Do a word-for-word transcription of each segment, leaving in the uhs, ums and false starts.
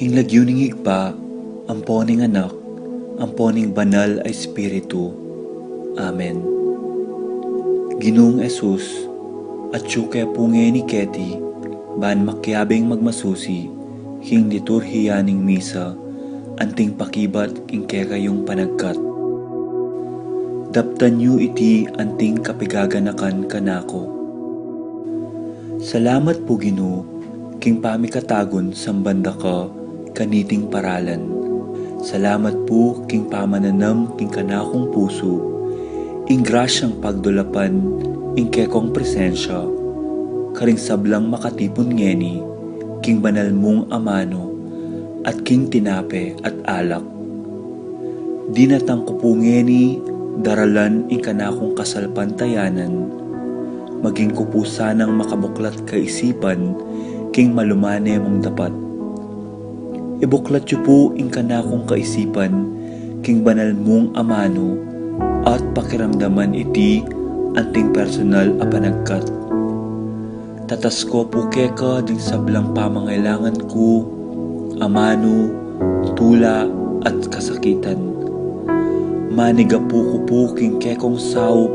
King lagyu ning Ibpa, ampo ning Anak, ampo ning Banal a Espiritu. Amen. Ginung Jesus, atyu ke pu ngeni keti, ban makiabing magmasusi king liturhiya ning misa, anting pakibat king kekayung panagkat. Daptan yu iti anting kapigaganakan kanaku. Salamat pu, Ginu, king pamikatagun samban da ka kaniting paralan. Salamat pu king pamananam king kanakung pusu ing grasyang pagdulapan ing kekong presensya karing sablang makatipun ngeni king banal mung amanu at king tinape at alak. Dinatang ku pu ngeni daralan ing kanakung kasalpantayanan, maging ku pu sanang makabuklat kaisipan king malumane mung dapat. Ibuklat yu pu ing kanakung kaisipan king banal mung amanu at pakiramdaman iti anting personal a panagkat. Tatas ku pu keka ding sablang pamangailangan ku, amanu, tula, at kasakitan. Manigapu ku pu king kekong saup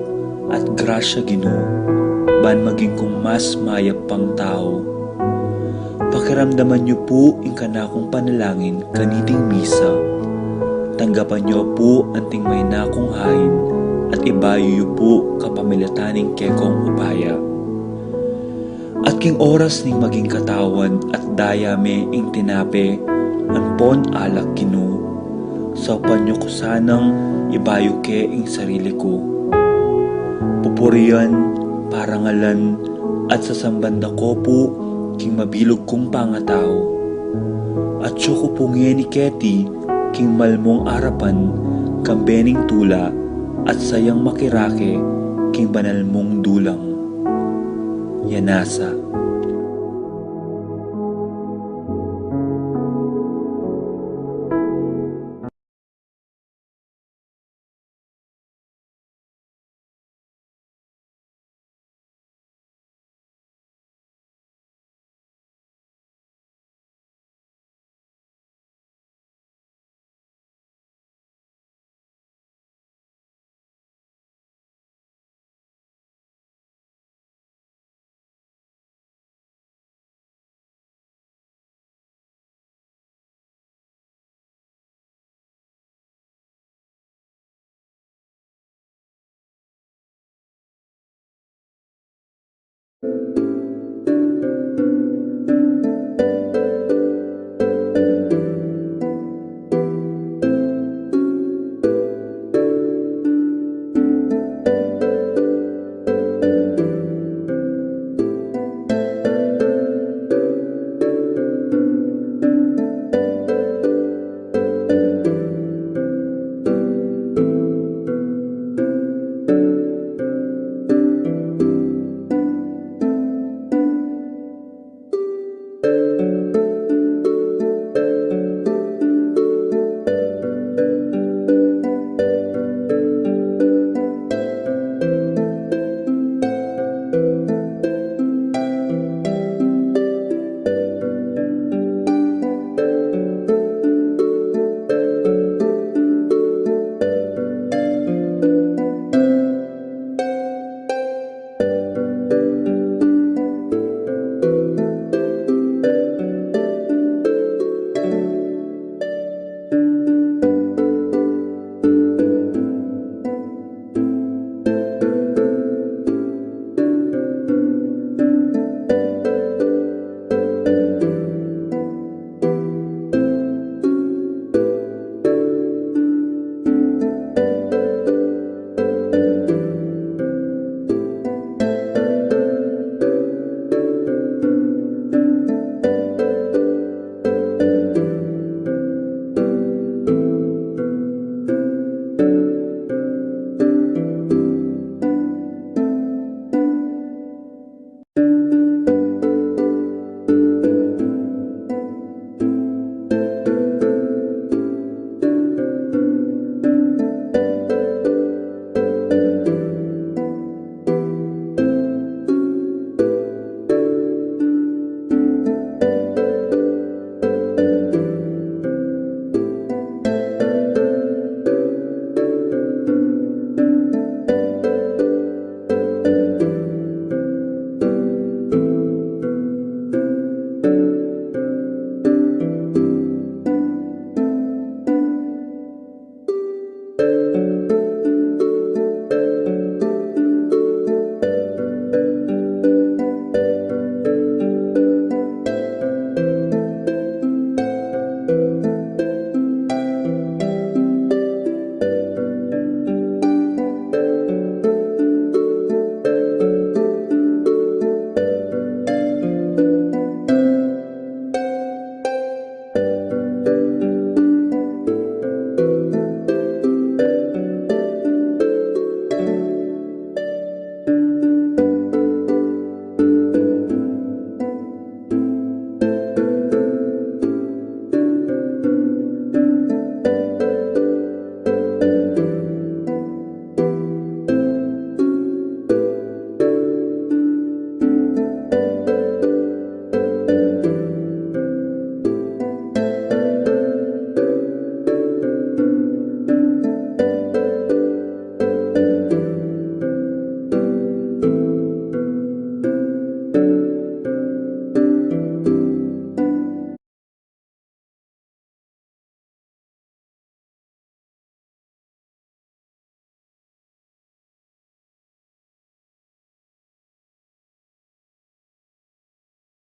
at grasya, Ginu, ban maging kung mas mayap pang tau. Pakiramdaman yu pu ing kanakung panalangin kaniting misa. Tanggapan yu pu anting maina kung hain at ibayu yu pu kapamilatan ning kekong upaya. At king oras ning maging katawan at daya me ing tinape ampon alak, Ginu, saupan yu ku sanang ibayu ke ing sarili ku. Pupurian, parangalan, at sasamban da ku pu king mabilug kung pangatau. Atyu ku pu ngeni keti king malmung arapan kambe ning tula at sayang makirake king banal mung dulang. Yanasa.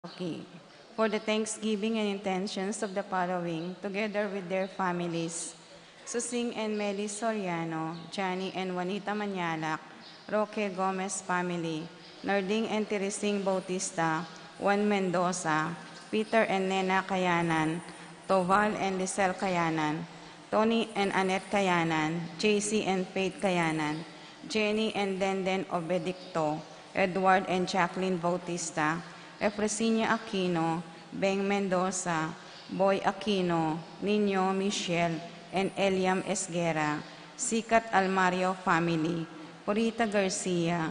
Okay. For the thanksgiving and intentions of the following, together with their families: Susing and Meli Soriano, Johnny and Juanita Manialac, Roque Gomez family, Narding and Teresing Bautista, Juan Mendoza, Peter and Nena Kayanan, Toval and Lisel Kayanan, Tony and Annette Kayanan, J C and Faith Kayanan, Jenny and Denden Obedicto, Edward and Jacqueline Bautista, Efresinia Aquino, Beng Mendoza, Boy Aquino, Nino Michel, and Eliam Esguerra, Sikat Almario family, Purita Garcia,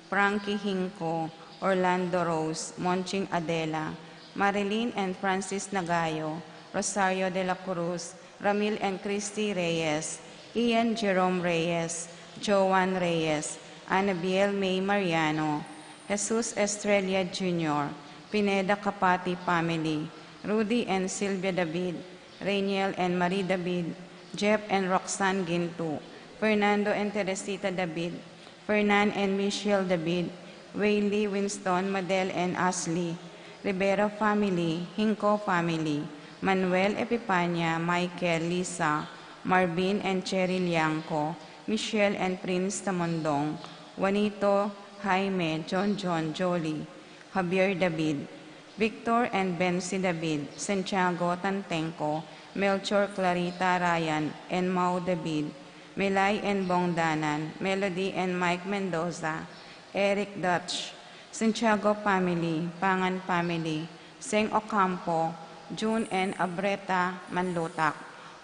Frankie Hinco, Orlando Rose, Monching Adela, Marilyn and Francis Nagayo, Rosario de la Cruz, Ramil and Christy Reyes, Ian Jerome Reyes, Joan Reyes, Anabel May Mariano, Jesus Estrella Junior, Pineda Capati family, Rudy and Sylvia David, Rainiel and Marie David, Jeff and Roxanne Gintu, Fernando and Teresita David, Fernan and Michelle David, Whaley, Winston, Madel and Ashley, Rivera family, Hinco family, Manuel, Epipania, Michael, Lisa, Marvin and Cherry Liangco, Michelle and Prince Tamondong, Juanito, Jaime, John John, Jolie, Javier David, Victor and Bensi David, Santiago Tantengco, Melchor, Clarita, Ryan and Mau David, Melay and Bong Danan, Melody and Mike Mendoza, Eric Dutch, Santiago family, Pangan family, Seng Ocampo, June and Abreta Manlutak,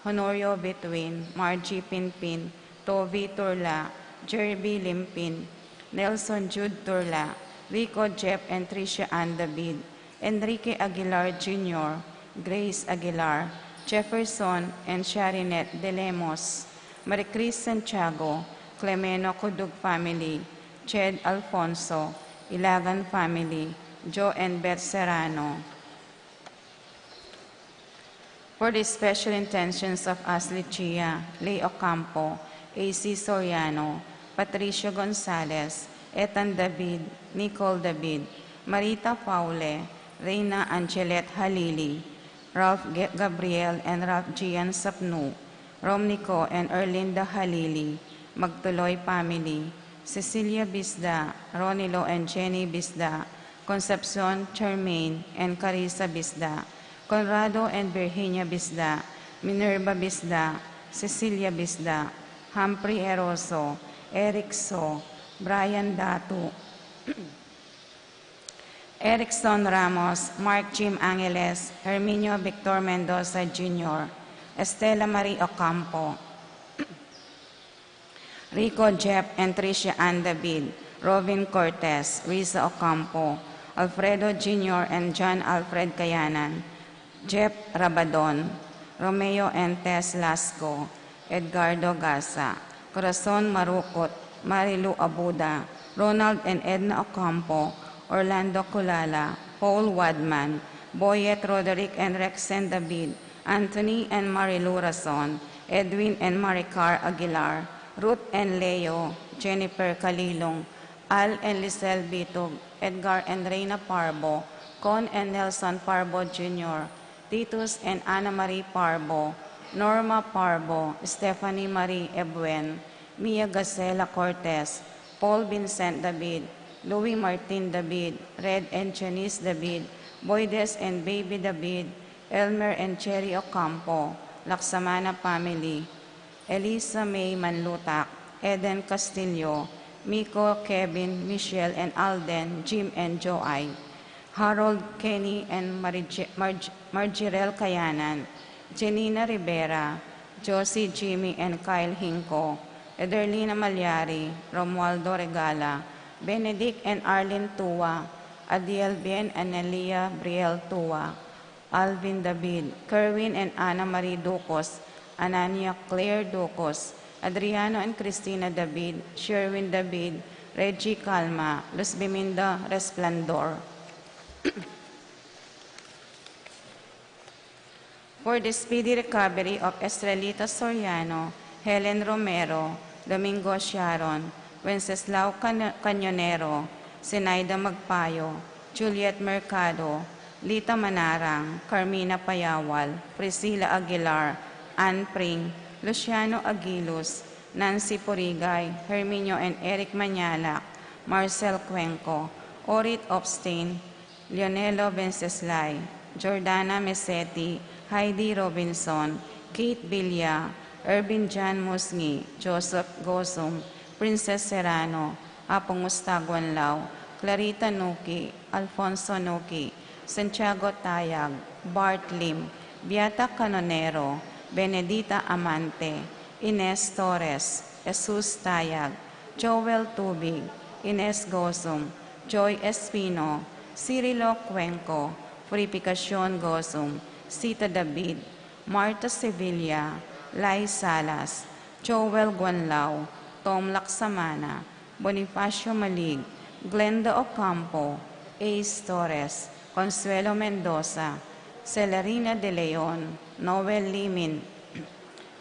Honorio Between, Margie Pinpin, Tovi Turla, Jerby Limpin, Nelson Jude Turla, Rico Jeff and Tricia Ann David, Enrique Aguilar Junior, Grace Aguilar, Jefferson and Sharinette De Lemos, Maricris Santiago, Clemeno Cudug family, Jed Alfonso, Ilagan family, Joe and Beth Serrano. For the special intentions of Ashley Chia, Lay Ocampo, A C Soriano, Patricio Gonzalez, Ethan David, Nicole David, Marita Paule, Reina Angelet Halili, Ralph Ge-, Gabriel and Ralph Gian Sapnu, Rom Nico and Erlinda Halili, Magtuloy family, Cecilia Bisda, Ronilo and Jenny Bisda, Concepcion, Charmaine and Carissa Bisda, Conrado and Virginia Bisda, Minerva Bisda, Cecilia Bisda, Humphrey Eroso, Eric So, Brian Datu, Erickson Ramos, Mark Jim Angeles, Herminio Victor Mendoza Junior, Estela Marie Ocampo, Rico Jeff and Tricia Ann David, Rovin Cortez, Risa Ocampo, Alfredo Junior and John Alfred Kayanan, Jeff Rabadon, Romeo and Tess Lasco, Edgardo Gasa, Corazon Marukot, Marilu Abuda, Ronald and Edna Ocampo, Orlando Culala, Paul Wadman, Boyet Roderick and Rexen David, Anthony and Marilu Rason, Edwin and Maricar Aguilar, Ruth and Leo, Jennifer Kalilong, Al and Lisel Bitug, Edgar and Reina Parbo, Con and Nelson Parbo Junior, Titus and Ana Marie Parbo, Norma Parbo, Stephanie Marie Ebuen, Mia Gacela Cortez, Paul Vincent David, Louis Martin David, Red and Janice David, Boydes and Baby David, Elmer and Cherry Ocampo, Laksamana family, Elisa May Manlutak, Eden Castillo, Miko, Kevin, Michelle and Alden, Jim and Joy, Harold, Kenny and Marige-, Marg-, Margirel Kayanan, Janina Rivera, Josie, Jimmy and Kyle Hinco, Ederlina Malyari, Romualdo Regala, Benedict and Arlene Tua, Adiel Bien and Elia Briel Tua, Alvin David, Kerwin and Ana Marie Ducos, Anania Claire Ducos, Adriano and Cristina David, Sherwin David, Reggie Calma, Luz Biminda Resplandor. For the speedy recovery of Estrelita Soriano, Helen Romero, Domingo Sharon, Wenceslao Can-, Cañonero, Zenaida Magpayo, Juliet Mercado, Lita Manarang, Carmina Payawal, Priscilla Aguilar, Ann Pring, Luciano Aguilus, Nancy Purigay, Herminio and Eric Mañalac, Marcel Cuenco, Orit Opstein, Leonelo Venceslay, Jordana Meseti, Heidi Robinson, Kate Villa, Ervin John Musngi, Joseph Gozum, Princess Serrano, Apong Ustaguan Lau, Clarita Nuki, Alfonso Nuki, Santiago Tayag, Bart Lim, Beata Canonero, Benedita Amante, Ines Torres, Jesus Tayag, Joel Tubig, Ines Gozum, Joy Espino, Cirilo Cuenco, Purificacion Gozum, Sita David, Marta Sevilla, Lai Salas, Joel Guanlao, Tom Laksamana, Bonifacio Malig, Glenda Ocampo, Ace Torres, Consuelo Mendoza, Celerina de Leon, Noel Limin,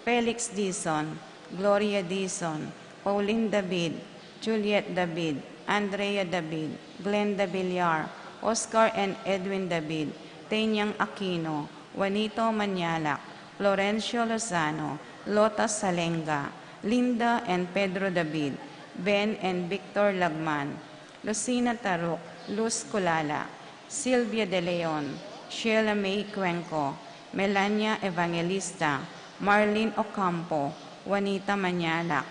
Felix Dizon, Gloria Dizon, Pauline David, Juliet David, Andrea David, Glenda Villar, Oscar and Edwin David, Tenyang Aquino, Juanito Mañalac, Florencio Lozano, Lota Salenga, Linda and Pedro David, Ben and Victor Lagman, Lucina Taruk, Luz Culala, Silvia De Leon, Sheila May Cuenco, Melania Evangelista, Marlene Ocampo, Juanita Mañalac,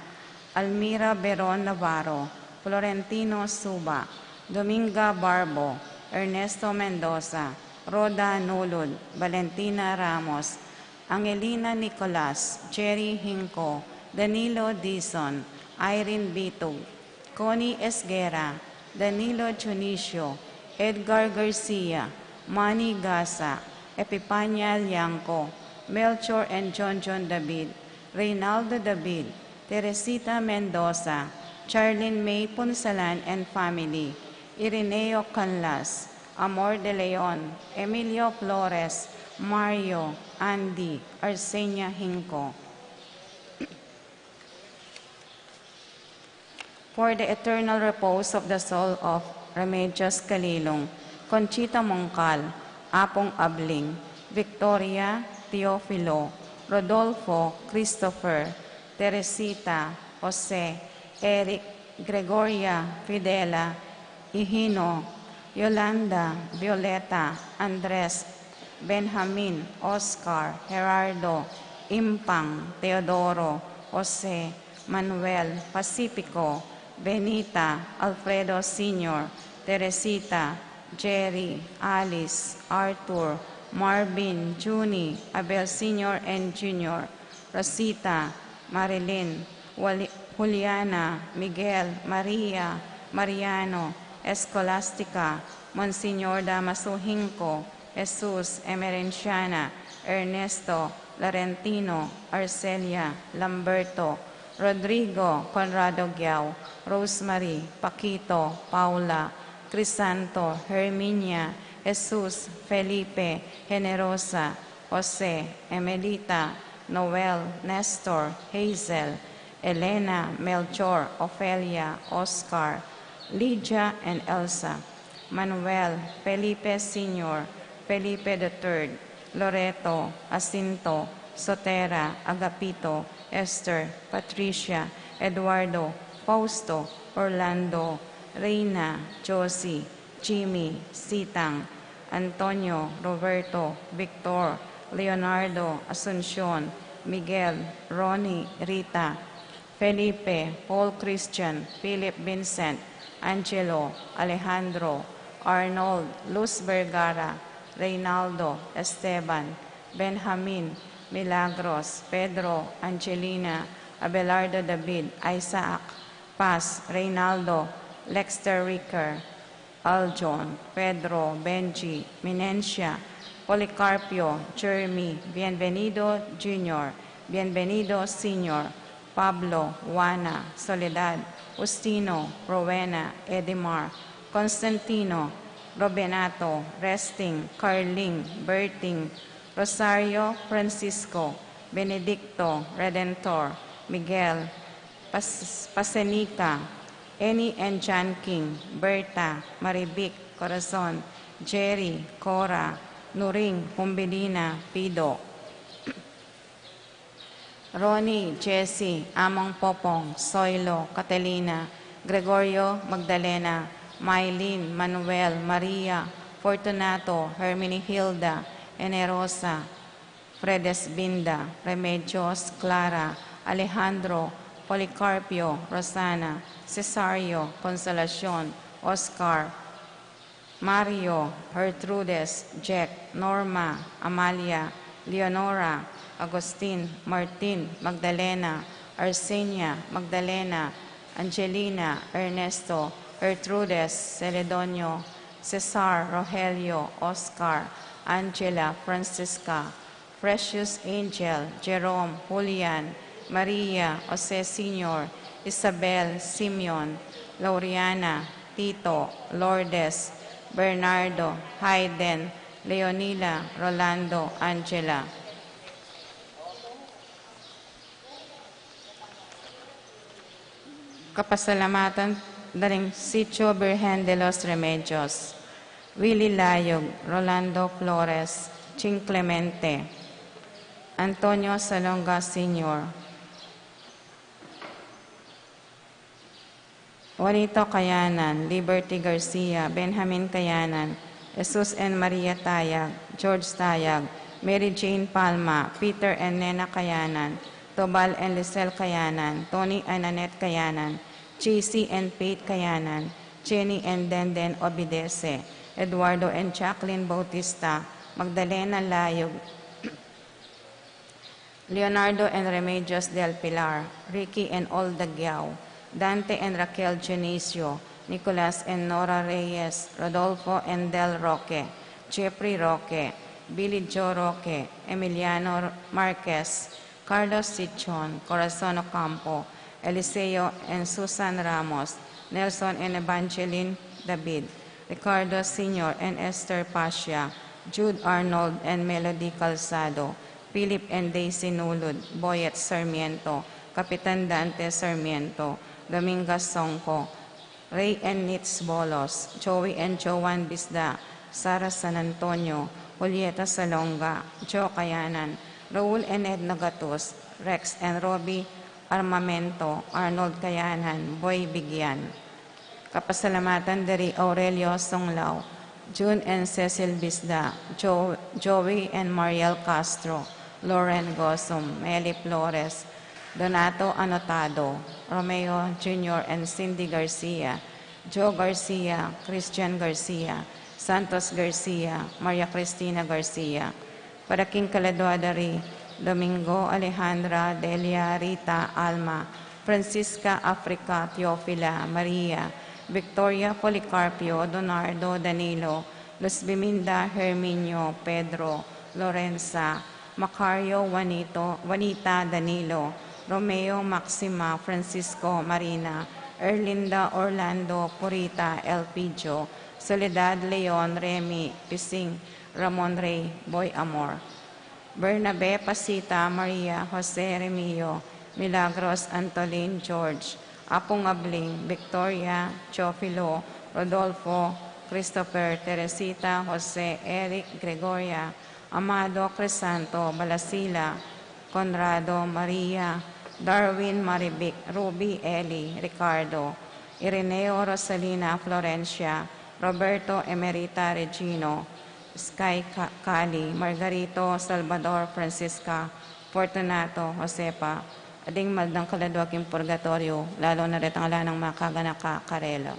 Almira Beron Navarro, Florentino Suba, Dominga Barbo, Ernesto Mendoza, Rhoda Nulud, Valentina Ramos, Angelina Nicolas, Jerry Hinco, Danilo Dizon, Irene Bitug, Connie Esguerra, Danilo Dionisio, Edgar Garcia, Manny Gasa, Epipania Liangco, Melchor and John John David, Reynaldo David, Teresita Mendoza, Charlene May Punsalan and family, Irineo Canlas, Amor de Leon, Emilio Flores, Mario, Andy, Arsenia Hinco. For the eternal repose of the soul of Remedios Calilung, Conchita Moncal, Apong Abling, Victoria, Teofilo, Rodolfo, Christopher, Teresita, Jose, Eric, Gregoria, Fidela, Hihino, Yolanda, Violeta, Andres, Benjamin, Oscar, Gerardo, Impang, Teodoro, Jose, Manuel, Pacifico, Benita, Alfredo Senior, Teresita, Jerry, Alice, Arthur, Marvin, Junie, Abel Senior and Junior, Rosita, Marilyn, Wali-, Juliana, Miguel, Maria, Mariano, Escolastica, Monsignor Damaso Hinco, Jesus, Emerenciana, Ernesto, Laurentino, Arcelia, Lamberto, Rodrigo, Conrado Giao, Rosemary, Paquito, Paula, Crisanto, Herminia, Jesus, Felipe, Generosa, Jose, Emelita, Noel, Nestor, Hazel, Elena, Melchor, Ofelia, Oscar, Lydia, and Elsa, Manuel, Felipe Senior, Felipe the third, Loreto, Jacinto, Sotera, Agapito, Esther, Patricia, Eduardo, Fausto, Orlando, Reina, Josie, Jimmy, Sitang, Antonio, Roberto, Victor, Leonardo, Asuncion, Miguel, Ronnie, Rita, Felipe, Paul Christian, Philip Vincent, Angelo, Alejandro, Arnold, Luz Vergara, Reynaldo, Esteban, Benjamin, Milagros, Pedro, Angelina, Abelardo David, Isaac, Paz, Reynaldo, Lexter Ricker, Aljon, Pedro, Benji, Minencia, Policarpio, Jeremy, Bienvenido Junior, Bienvenido Senior, Pablo, Juana, Soledad, Justino, Rowena, Edimar, Constantino, Robenato, Resting, Carling, Berting, Rosario, Francisco, Benedicto, Redentor, Miguel, Pas-, Pasenica, Annie and John King, Berta, Marivic, Corazon, Jerry, Cora, Nuring, Humbilina, Pido, Ronnie, Jessie, Among Popong, Soilo, Catalina, Gregorio, Magdalena, Mylene, Manuel, Maria, Fortunato, Herminihilda, Enerosa, Fredesbinda, Remedios, Clara, Alejandro, Policarpio, Rosana, Cesario, Consolacion, Oscar, Mario, Gertrudes, Jack, Norma, Amalia, Leonora, Agustin, Martin, Magdalena, Arsenia, Magdalena, Angelina, Ernesto, Gertrudes, Celedonio, Cesar, Rogelio, Oscar, Angela, Francisca, Precious, Angel, Jerome, Julian, Maria, Jose Senior, Isabel, Simeon, Lauriana, Tito, Lourdes, Bernardo, Hayden, Leonila, Rolando, Angela. Kapasalamatan da ring Sitio Birhen de los Remedios, Willy Layog, Rolando Flores, Ching Clemente, Antonio Salonga Senior, Juanito Kayanan, Liberty Garcia, Benjamin Kayanan, Jesus and Maria Tayag, George Tayag, Mary Jane Palma, Peter and Nena Kayanan, Tobal and Lisel Kayanan, Tony and Annette Kayanan, J C and Pete Kayanan, Jenny and Denden Obidese, Eduardo and Jacqueline Bautista, Magdalena Layog, Leonardo and Remedios del Pilar, Ricky and Olda Giao, Dante and Raquel Dionisio, Nicolas and Nora Reyes, Rodolfo and Del Roque, Jeffrey Roque, Billy Joe Roque, Emiliano Marquez, Carlos Sichon, Corazon Ocampo, Eliseo and Susan Ramos, Nelson and Evangeline David, Ricardo Senior and Esther Pasha, Jude Arnold and Melody Calzado, Philip and Daisy Nulud, Boyet Sarmiento, Kapitan Dante Sarmiento, Dominga Songco, Ray and Nitz Bolos, Joey and Joan Bisda, Sara San Antonio, Julieta Salonga, Joe Kayanan, Raul and Edna Gatus, Rex and Robbie Armamento, Arnold Kayanan, Boy Bigian. Kapasalamatan da ri Aurelio Songlao, June and Cecil Bisda, Jo-, Joey and Mariel Castro, Loren Gosum, Meli Flores, Donato Anotado, Romeo Junior and Cindy Garcia, Joe Garcia, Christian Garcia, Santos Garcia, Maria Cristina Garcia, para king kaladua da ri Domingo, Alejandra, Delia, Rita, Alma, Francisca, Africa, Teofila, Maria, Victoria, Policarpio, Donardo, Danilo, Luz Biminda, Herminio, Pedro, Lorenza, Macario, Juanito, Juanita, Danilo, Romeo, Maxima, Francisco, Marina, Erlinda, Orlando, Purita, Elpidio, Soledad, Leon, Remy, Pising, Ramon Rey, Boy Amor, Bernabe, Pasita, Maria, Jose, Remio, Milagros, Antolin, George, Apung Abling, Victoria, Teofilo, Rodolfo, Christopher, Teresita, Jose, Eric, Gregoria, Amado, Crisanto, Balasila, Conrado, Maria, Darwin, Marivic, Ruby, Eli, Ricardo, Ireneo, Rosalina, Florencia, Roberto, Emerita, Regino, Sky, Ka-, Kali, Margarito, Salvador, Francisca, Fortunato, Josefa, a ding maldang kaladua king purgatorio, lalu na retang ala nang makaganaka karela.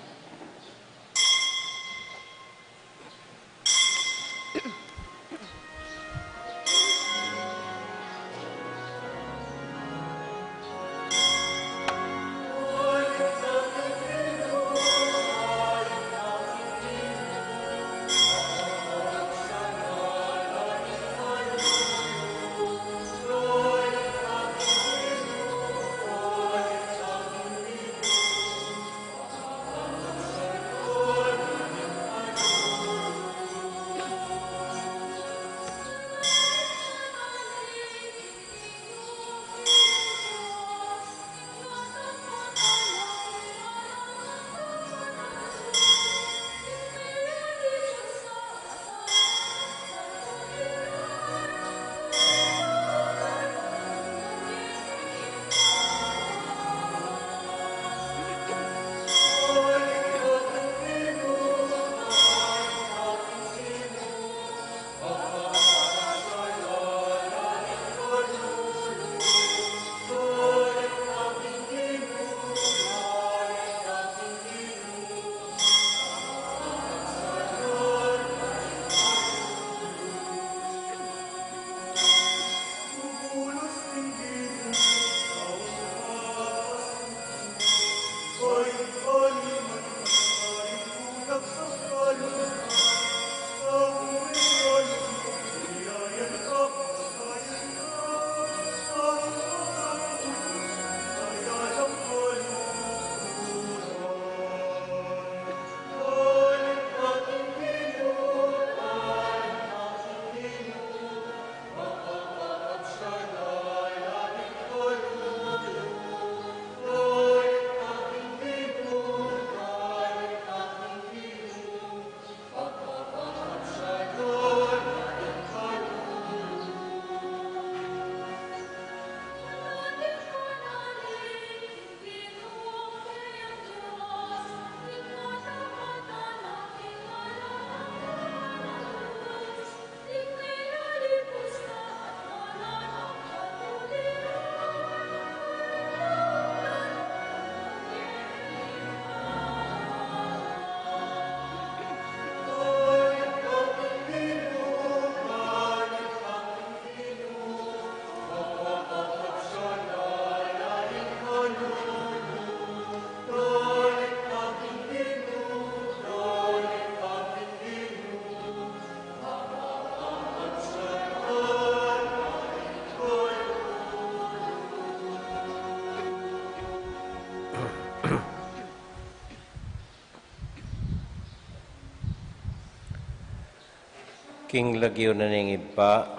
King lagyu na ning Ibpa,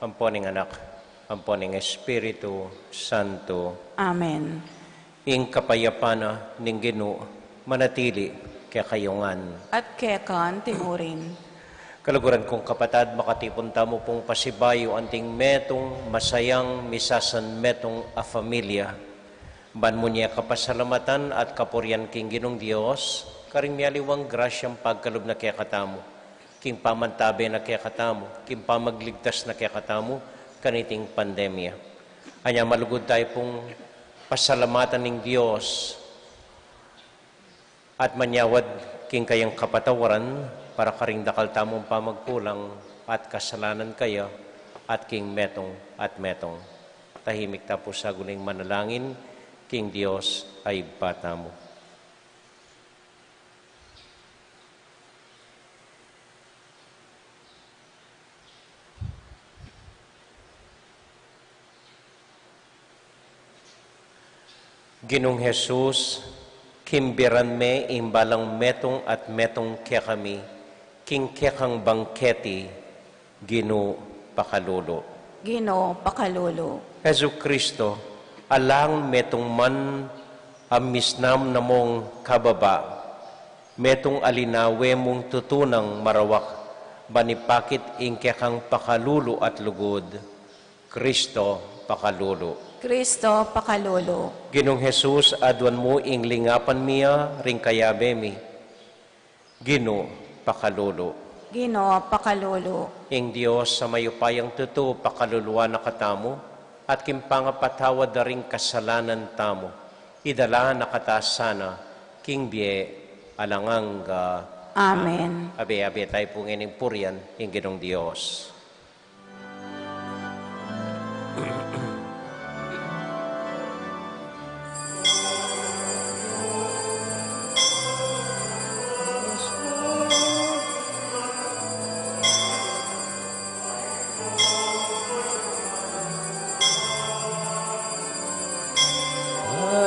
ampo ning Anak, ampo ning Espiritu Santo. Amen. Ing kapayapan na ning Ginu manatili kekayu ngan. At keka naman murin. Kaluguran kung kapatad, makatipun tamu pung pasibayu anting metung masayang misasanmetung a familia, ban mu ne kapasalamatan at kapurian king Ginung Dios karing mialiwang grasyang pagkalub na kekatamu, king pamantabe na kekatamu, king pamagligtas na kekatamu kaniting pandemya. Anya malugud tamu pung pasalamatan ning Dios at manyawad king kayang kapatawaran para karing dakal tamung pamagkulang at kasalanan kaya at king metung at metung. Tahimik tamu pu saguling manalangin king Dios a Ibpa tamu. Ginung Jesus, kimbiran me ing balang metung at metung kekami king kekang bangketi, Ginu, pakalulu. Ginu, pakalulu. Jesucristo, alang metung man a misnam na mung kababa, metung a linawe mung tutunang marawak ban ipakit ing kekang pakalulu at lugud, Cristo, pakalulu. Cristo, pakalulu. Ginung Jesus, aduan mu ing lingapan mi ring kayabe mi, Ginu, pakalulu. Ginu, pakalulu. Ing Dios a mayupayang tutu pakaluluan na katamu, at king pangapatawad da ring kasalanan tamu, idala na kata sana king bie alang angga. Amen. Abe-abe tamu pu ngening purian ing Ginung Dios.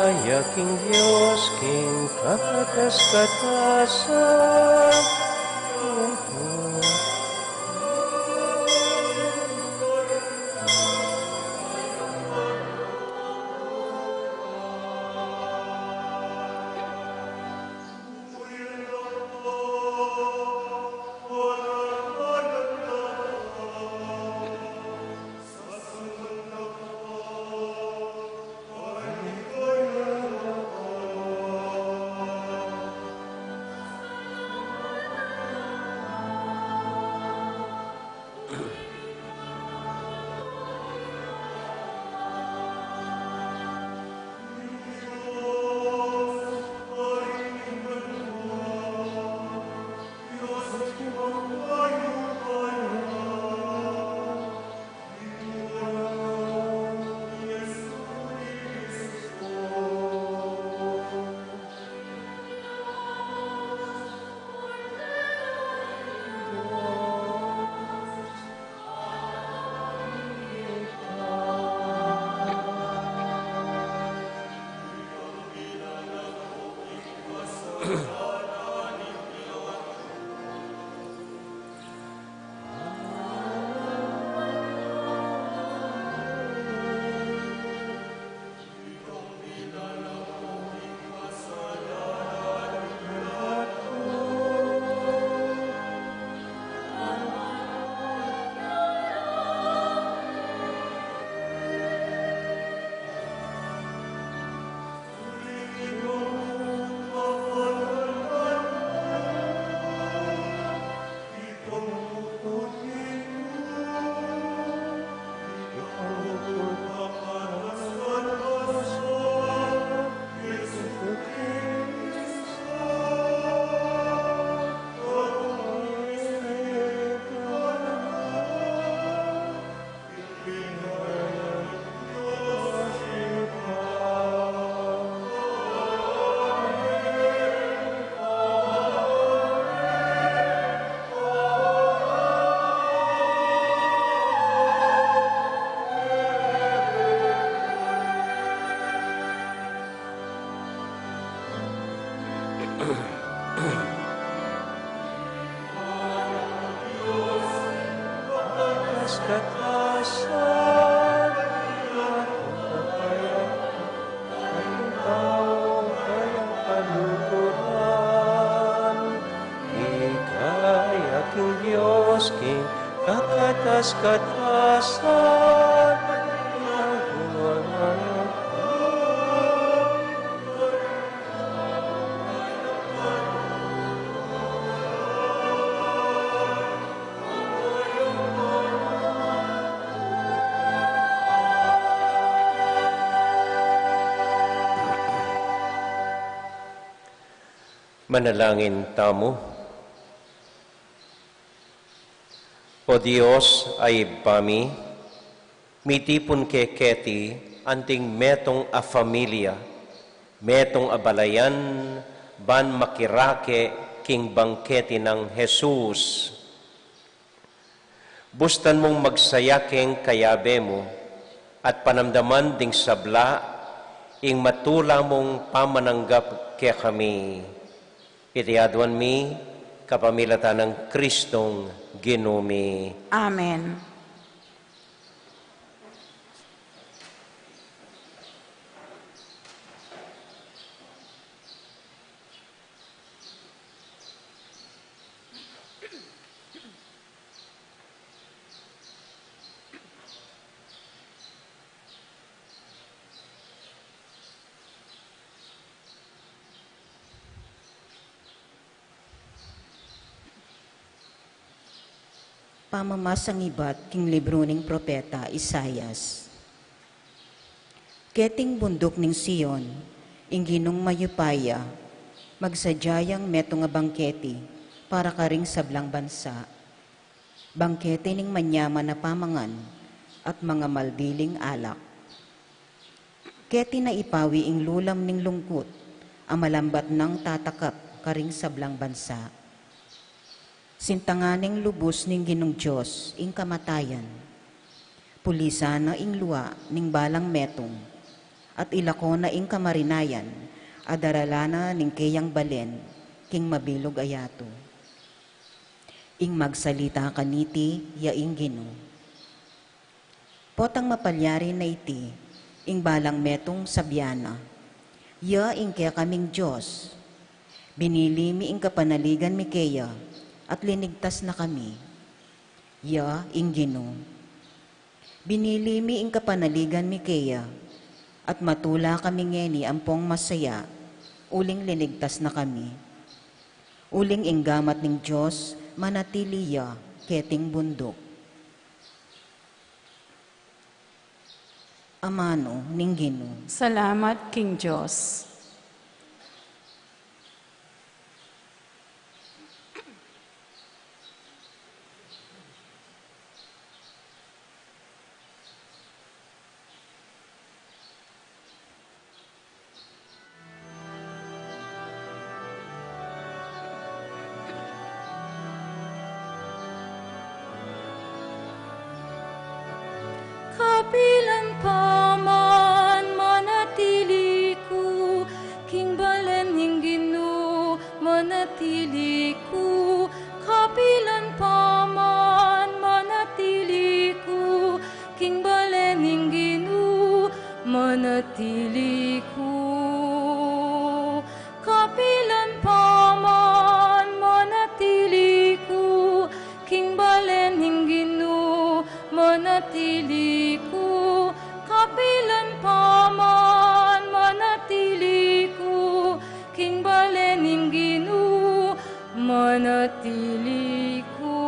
Aya king Dios king kakatas-katasan. Katasan, kayang kaluguran, ika ya king Dios, king kakatas-katasan. Manalangin tamu. O Dios a Ibpa mi, mitipun ke keti anting metung a familia, metung a balayan, ban makirake king bangketi nang Jesus. Bustan mung magsaya keng kayabe mu, at panamdaman ding sabla ing matula mung pamananggap kekami. Iti aduan mi kapamilatan nang Kristong Ginu mi. Amen. Pamamasang ibat king libru ning propeta Isaias. Keting bunduk ning Sion, ing Ginung mayupaya, magsadya yang metung a bangketi para karing sablang bansa. Bangketi ning manyaman a pamangan at mangamaldiling alak. Keti na ipawi ing lulam ning lungkut a malambat nang tatakap karing sablang bansa. Sintangan neng lubus ning Ginung Dios ing kamatayan. Pulisan na ing lua ning balang metung, at ilako na ing kamarinayan a daralan na ning keyang balen king mabilug a yatu. Ing magsalita kaniti ya ing Ginu. Potang mapalyari na iti, ing balang metung sabyan na, "Ya ing kekaming Dios. Binili mi ing kapanaligan mi keya, at linigtas na kami." Ya ing Ginu. Binili mi ing kapanaligan mi keya, at matula kami ngeni ampong masaya, uling linigtas na kami. Uling ing gamat ning Dios manatili ya keting bunduk. Amanu ning Ginu. Salamat king Dios. Kapilan pa man manatili ku king balen ning Ginu, manatili ku. Kapilan pa man manatili ku king balen ning Ginu, manatili ku. Kapilan pa man manatili ku king balen ning Ginu, manatili ku. Kapilan pa man manatili ku king balen ning Ginu, manatili ku.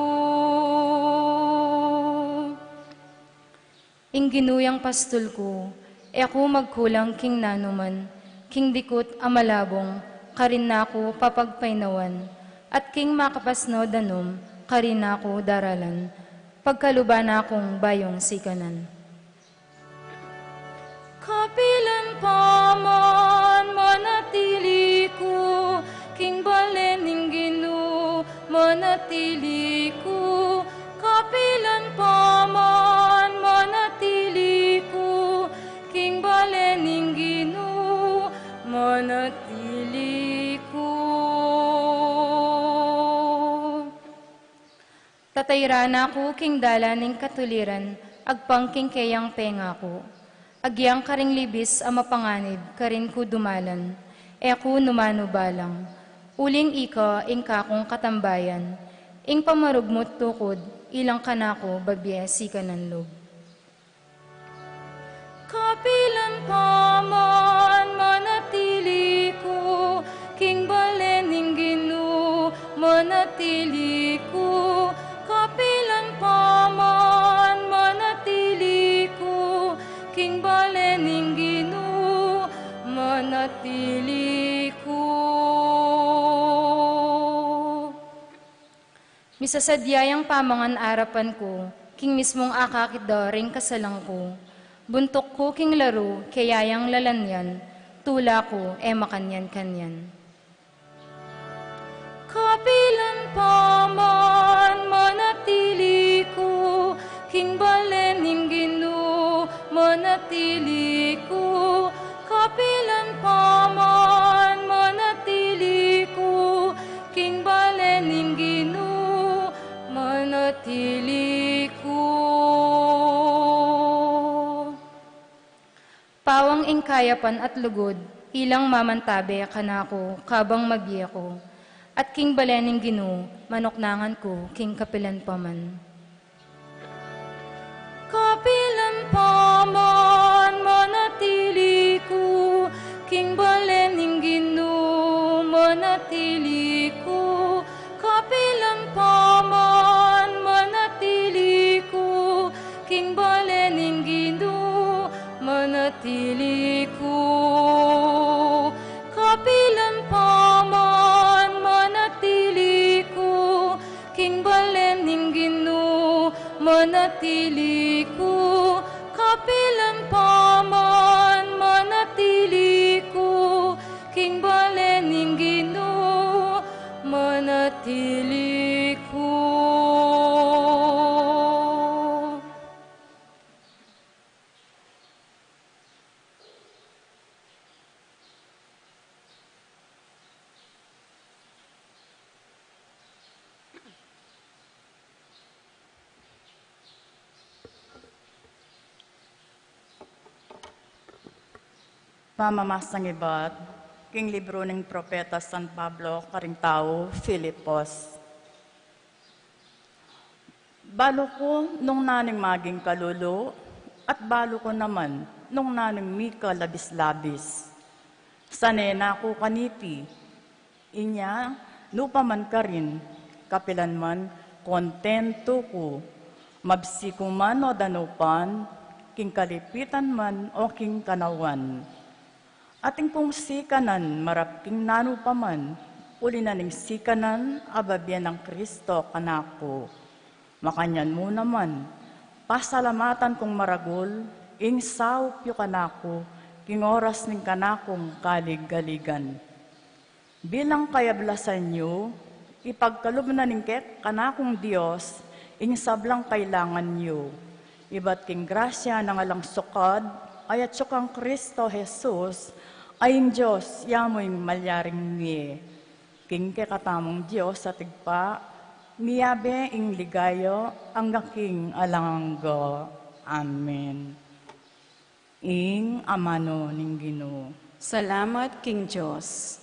Ing Ginu yang pastul ku, e ku magkulang king nanuman. King dikut a malabung, karin na ku papagpainawan, at king makapasnud a num, karin na ku daralan, pagkaluban na kung bayung sikanan. Kapilan pa man manatili ku king balen ning Ginu, manatili ku. Kapilan pa man manatili ku king balen ning Ginu, manatili ku. Tatayran na ku king dalan ning katuliran, agpang king keyang pengaku. Agyang karing libis a mapanganib, karin ku dumalan, e ku nu man balang. Uling ika ing kakung katambayan, ing pamarugmut tukud, ilang kanaku babie sikanan lub. Kapilan pa man manatili ku king bale ning Ginu, manatili ku. Kapilan pa man manatili ku king bale ning Ginu, manatili ku. Misasadya yang pamangan arapan ku, king mismung akakit da ring kasalang ku. Buntuk ku king laru, keyang lalanyan, tula ku, e makanyan-kanyan. Kapilan pa man manatili ku king bale ning Ginu, manatili ku. Kapilan pa man manatili ku king bale ning Ginu, manatili ku. Pawang ing kayapan at lugud, ilang mamantabe kanaku kabang mabie ku. At king bale ning Ginu, manuknangan ku king kapilan pa man. Kapilan pa man manatili ku king bale ning Ginu, manatili ku. Kapilan pa man manatili ku king bale ning Ginu, manatili ku. Kapilan pa man manatili ku king bale ning Ginu, manatili ku. Kapilan pa man manatili ku king bale ning Ginu, manatili ku. Pamamasang ibat king libru ning propeta San Pablo karing tau Filipos. Balu ku nung naning maging kalulu, at balu ku naman nung naning mika labis-labis. Sane na ku kaniti, inya nu pa man karin, kapilan man kontentu ku, mabsi ku man o danupan, king kalipitan man o king kanawan. Atin kung sikanan marap king nanu pa man, uli na ning sikanan a babie nang Kristo kanaku. Makanyan mu naman, pasalamatan kung maragul ing saup yu kanaku king oras ning kanakung kalig-aligan. Bilang kayablasan yu, ipagkalub na ning kek-, kanakung Dios ing sablang kailangan yu. Ibat king grasya nang alang sukad, a yatsu kang Kristo Jesus, a ing Dios, ya mu ing malyaring mie. King kekatamung Dios at Ibpa, miyabe ing ligaya angga king alang angga. Amen. Ing amanu ning Ginu. Salamat king Dios.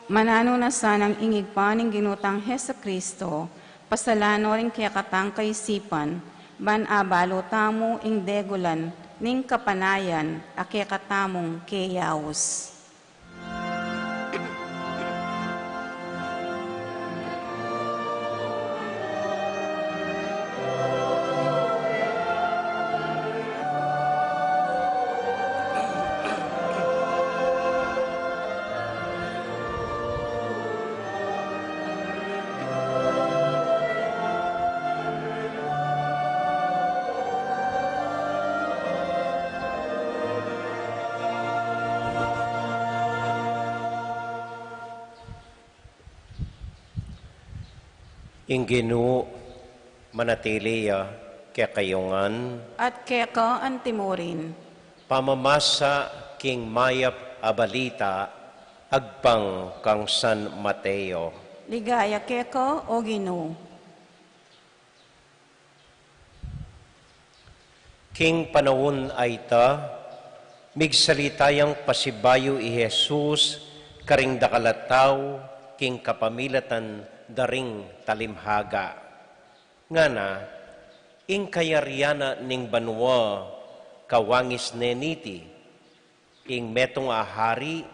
Mananu na sanang ing Ibpa ning Ginu tang Jesucristo, pasalan no ring kekatang kaisipan, ban abalu tamu ing degulan ning kapanayan a kekatamung keyaus. Ing Ginu manatili ya kekayu ngan. At keka antimurin. Pamamasa king mayap a balita agpang kang San Mateo. Ligaya keka, O Ginu. King panaun a ita, migsalita yang pasibayu i Jesus karing dakal a tau king kapamilatan da ring talimhaga. Ngana, ing kayarian na ning banua kawangis ne niti, ing metung a hari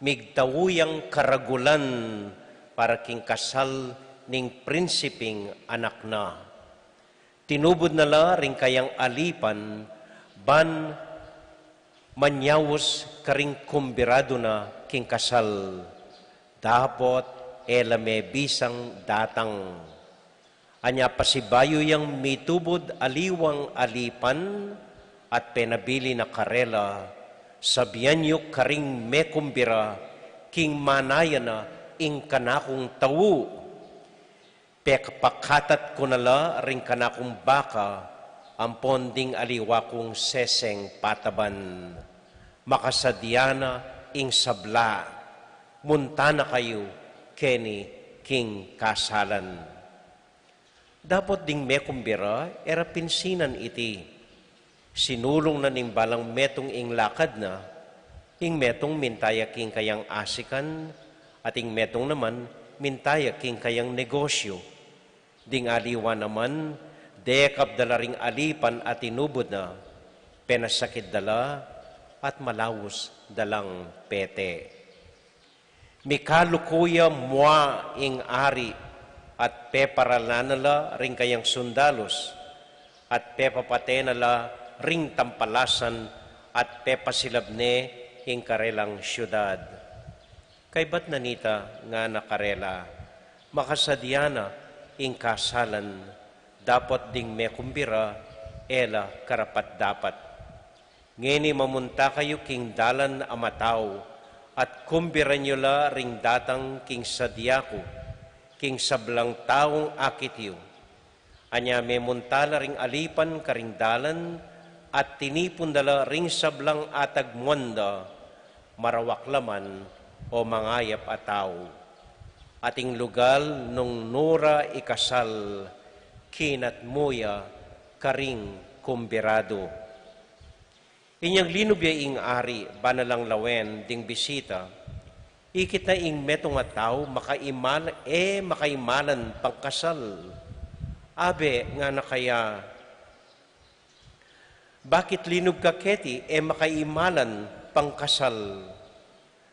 migtau yang karagulan para king kasal ning prinsiping anak na. Tinubud na la ring kayang alipan ban manyaus karing kumbiradu na king kasal, dapot e la me bisang datang. Anya pasibayu yang mitubud aliwang alipan at penabilin na karela, sabian yu karing mekumbira king manaya na ing kanakung tau. Pepakatat ku na la ring kanakung baka ampon ding aliwa kung seseng pataban. Makasadya na ing sabla, munta na kayu keni king kasalan. Dapot ding mekumbira e ra pinsinan iti. Sinulung na ning balang metung ing lakad na, ing metung minta ya king kayang asikan, at ing metung naman minta ya king kayang negosyu. Ding aliwa naman, dekap da la ring alipan a tinubud na, penasakit da la, at malaus da lang pete. Mikaluku ya mua ing ari, at peparalan na la ring kayang sundalus, at pepapate na la ring tampalasan, at pepasilab ne ing karelang siudad. Kaybat na nita, ngana karela, makasadya na ing kasalan, dapot ding mekumbira e la karapat-dapat. Ngeni mamunta kayu king dalan a matau, at kumbiran yu la ring datang king sadya ku, king sablang taung akit yu. Anya memunta la ring alipan karing dalan, at tinipun da la ring sablang atagmuan da, marawak la man o mangayap a tau. At ing lugal nung nu ra ikasal, kinatmu ya karing kumbiradu. Inyang linub ya ing ari, bana lang lawen ding bisita, ikit na ing metung a tau makaimal-, e makaimalan pangkasal. Abe, ngana kaya, bakit linub ka keti e makaimalan pangkasal?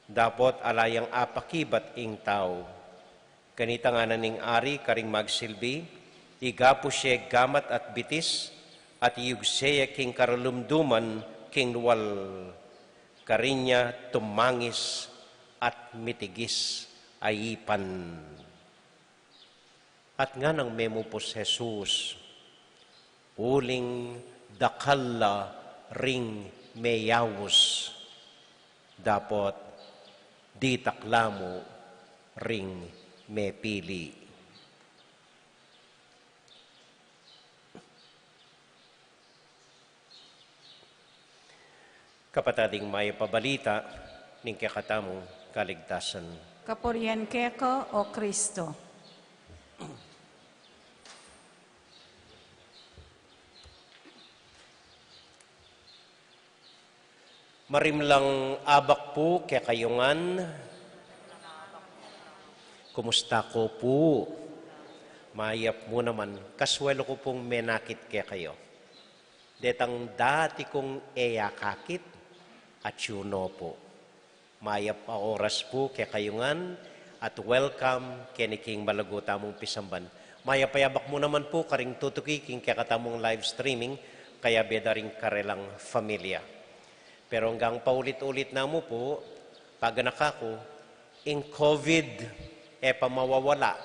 Dapot ala yang apakibat ing tau. Kanita ngana ning ari karing magsilbi, igapu ye gamat at bitis, at iyugse ya king karalumduman king lual. Karin ya tumangis at mitigis a ipan. At nganang memupus Jesus, uling dakal la ring meyaus, dapot ditak la mu ring mepili. Kapatad, ing mayap a balita ning kekatamung kaligtasan. Kapurian keka, O Kristo. Marimlang abak pu kekayu ngan. Kumusta ko pu? Mayap mu naman. Kaswelu ku pung menakit kekayu. Detang dati kung e ya kakit, atyu no pu. Mayap a oras pu kekayu ngan, at welcome keni king malago tamung pisamban. Mayap a abak mu naman pu karing tutuki king kekatamung live streaming, kayabe da ring karelang familia. Pero anggang paulit-ulit namu pu, paganaka ku, ing COVID e pa mawawala.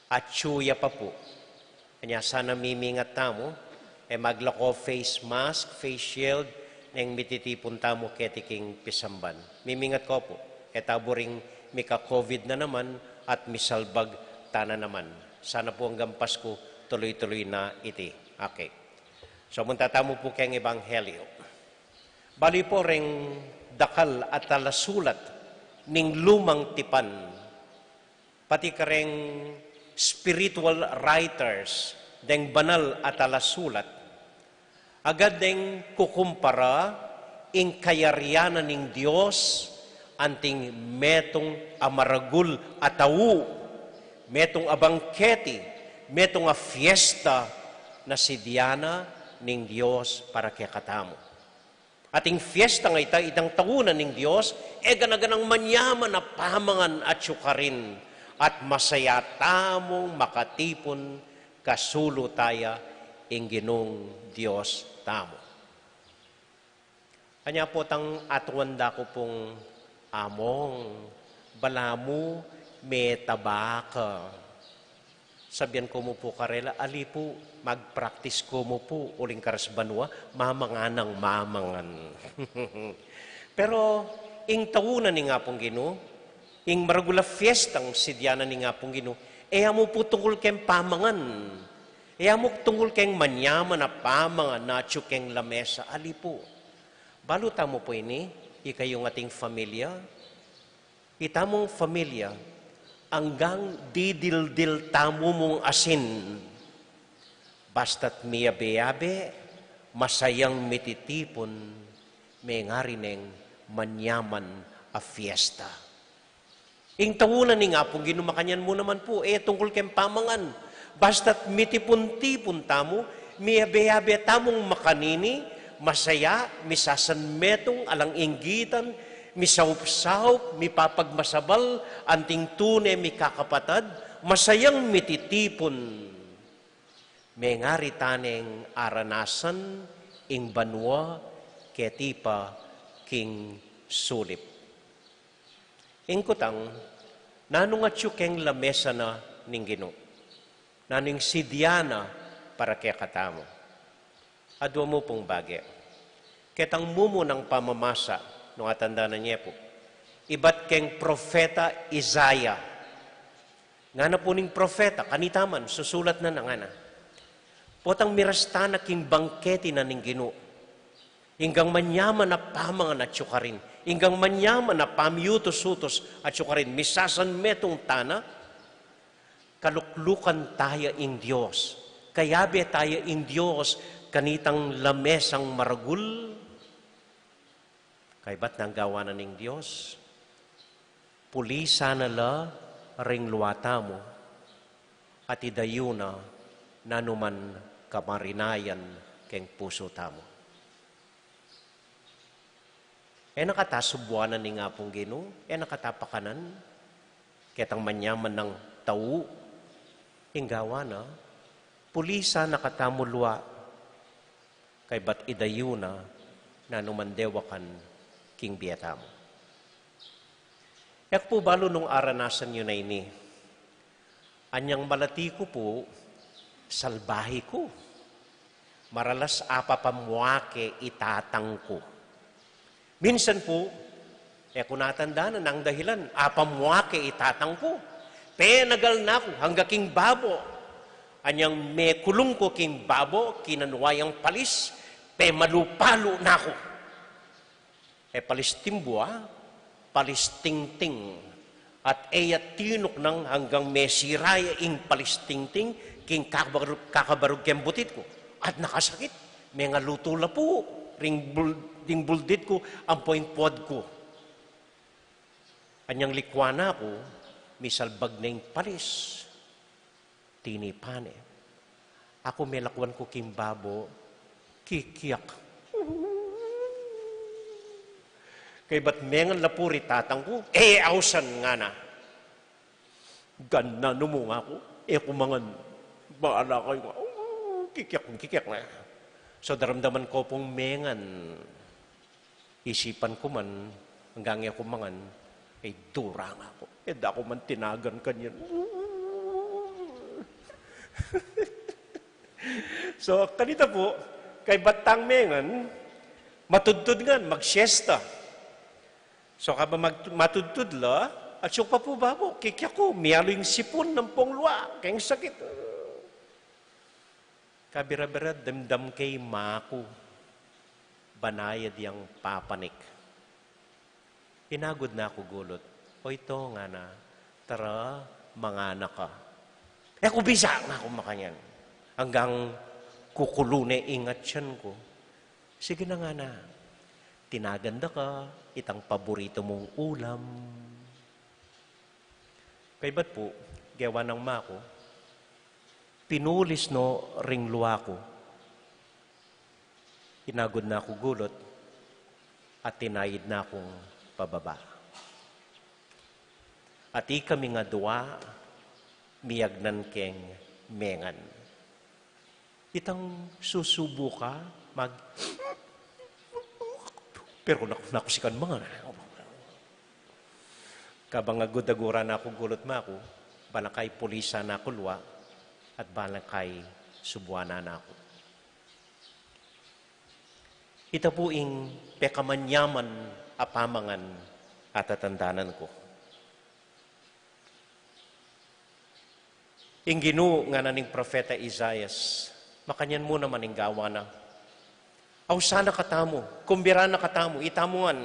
Atyu ya pa pu. Kanya sana mimingat tamu, e maglako face mask, face shield, neng mititipun tamu keti king pisamban. Mimingat ko pu, e ta buring mika-COVID na naman at misalbag ta na naman. Sana po anggang Pasku, tuloy-tuloy na iti. Okay. So, munta tamu po keng Ebanghelyo. Bali po reng dakal a talasulat ning Lumang Tipan, pati kareng spiritual writers, deng banal a talasulat, agad deng kukumpara ing kayarian na ning Dios anting metung a maragul a tau, metung a bangketi, metung a fiesta na sidya na ning Dios para kekatamu. At ing fiesta nga ita, itang tau na ning Dios, e gana-ganang manyaman a pamangan atyu karin, at masaya tamung makatipun kasulu taya ing Ginung Dios tamu. Anya potang atuan da ku pung, "Among, balamu metaba ka." Sabian ku mu pu karela, "Ali pu, mag-practice ku mu pu, uling karas banua, mamangan nang mamangan." Pero ing tau na ning Apung Ginu, ing maragul a fiestang sidya na ning Apung Ginu, e ya mu pu tungkul keng pamangan. E ya mu tungkul keng manyaman a pamangan na atyu keng lamesa, ali pu. Balu tamu pu ini, ikayung ating familia, itamung familia, anggang didildil tamu mung asin. Basta't miyabe-yabe, masayang mititipun, mengari neng manyaman a fiesta. Ing tau na ning Apung Ginu makanyan mu naman pu, e tungkul keng pamangan. Basta't mitipun-tipun tamu, miyabe-yabe tamung makanini, masaya, misasanmetung, alang inggitan, misaup-saup, mipapagmasabal, anting tune mikakapatad, masayang mititipun. Mengari ta neng aranasan ing banua keti pa king sulip. Ing kutang, nanu ing atyu keng lamesa na ning Ginu? Nanu ing sidya na para kekatamu? Adua mu pung bage. Ketang mumunang pamamasa, nung atandanan ye pu, ibat keng propeta Isaiah. Ngana pu ning propeta, kanita man, susulat na na ngana. Potang mirasta na king bangketi na ning Ginu, inggang manyaman a pamangan atyu karin, inggang manyaman a pamiutus-utus atyu karin, misasanmetung ta na, kaluklukan taya ing Dios, kayabe taya ing Dios kanitang lamesang maragul. Kaybat nang gawa na ning Dios, pulisan na la ring lua tamu, at idayu na nanuman kamarinayan keng pusu tamu. E na kata subuanan ning Apung Ginu, e na kata pakanan, ketang manyaman a tau, ing gawa na, pulisan na katamu lua, kaybat idayu na nanuman dewakan king bie tamu. E ku pu balu nung aranasan yu na ini. Anyang malati ku pu, salbahe ku. Maralas apapamuake i tatang ku. Minsan pu, e ku natandanan nang dahilan, apamuake i tatang ku. Penagal na ku angga king babo. Anyang mekulung ku king babo, kinanu yang palis, pemalu-palu na ku. E palis timbua, palis tingting. At e ya tinuknang anggang mesira ya ing palis tingting king kakabarug, kakabarug keng butit ku. At nakasakit, mengalutu la pu ring bul-, ding buldit ku ampo ing puad ku. Anyang likuan na ku, misalbag na ing palis. Tinipan ne. Aku melakwan ku king babo, kikiak. Kaybat mengan la pu ri tatang ku, e, ausan ngana. Gananu mu nga ku, e ku mangan. Bahala kayu nga. Kikiak, kikiak na. So, daramdaman ku pung mengan. Isipan ku man, anggang e ku mangan, e, dura nga ku. E, da ku man tinagan kanyan. So, kanita pu, kaybat tang mengan, matudtud ngan, magsiesta. So, kaba mag-, matudtud la, Atiu pa pu, babu, kikyaku, mialu ing sipun ampong lua keng sakit. Kabira-bira, damdam ke i maku, banayad yang papanik. Inagud na ku gulut. "Oy, to," ngana, "tara, mangana ka." E ku bisa, ngana ku makanyan. Anggang kukulu ne ing atian ku. "Sige na," ngana, "tinagan da ka itang paborito mung ulam." Kaybat pu, gewa nang maku, pinulis no ring lua ku. Inagud na ku gulut at tinaid na kung pababa. At ikaming adua, miyagnan keng mengan. Itang susubu ka, mag-, pero naku, naku, sikan mga. Kabang agud-aguran na ku gulut maku, balakay pulisan na ku lua, at balakay subuanan na ku. Ita pu ing pekamanyaman a pamangan a tatandanan ku. Ing Ginu, ngana ning propeta Isaias, makanyan mu naman ing gawa na. Ausan na katamu, kumbira na katamu, itamu ngan.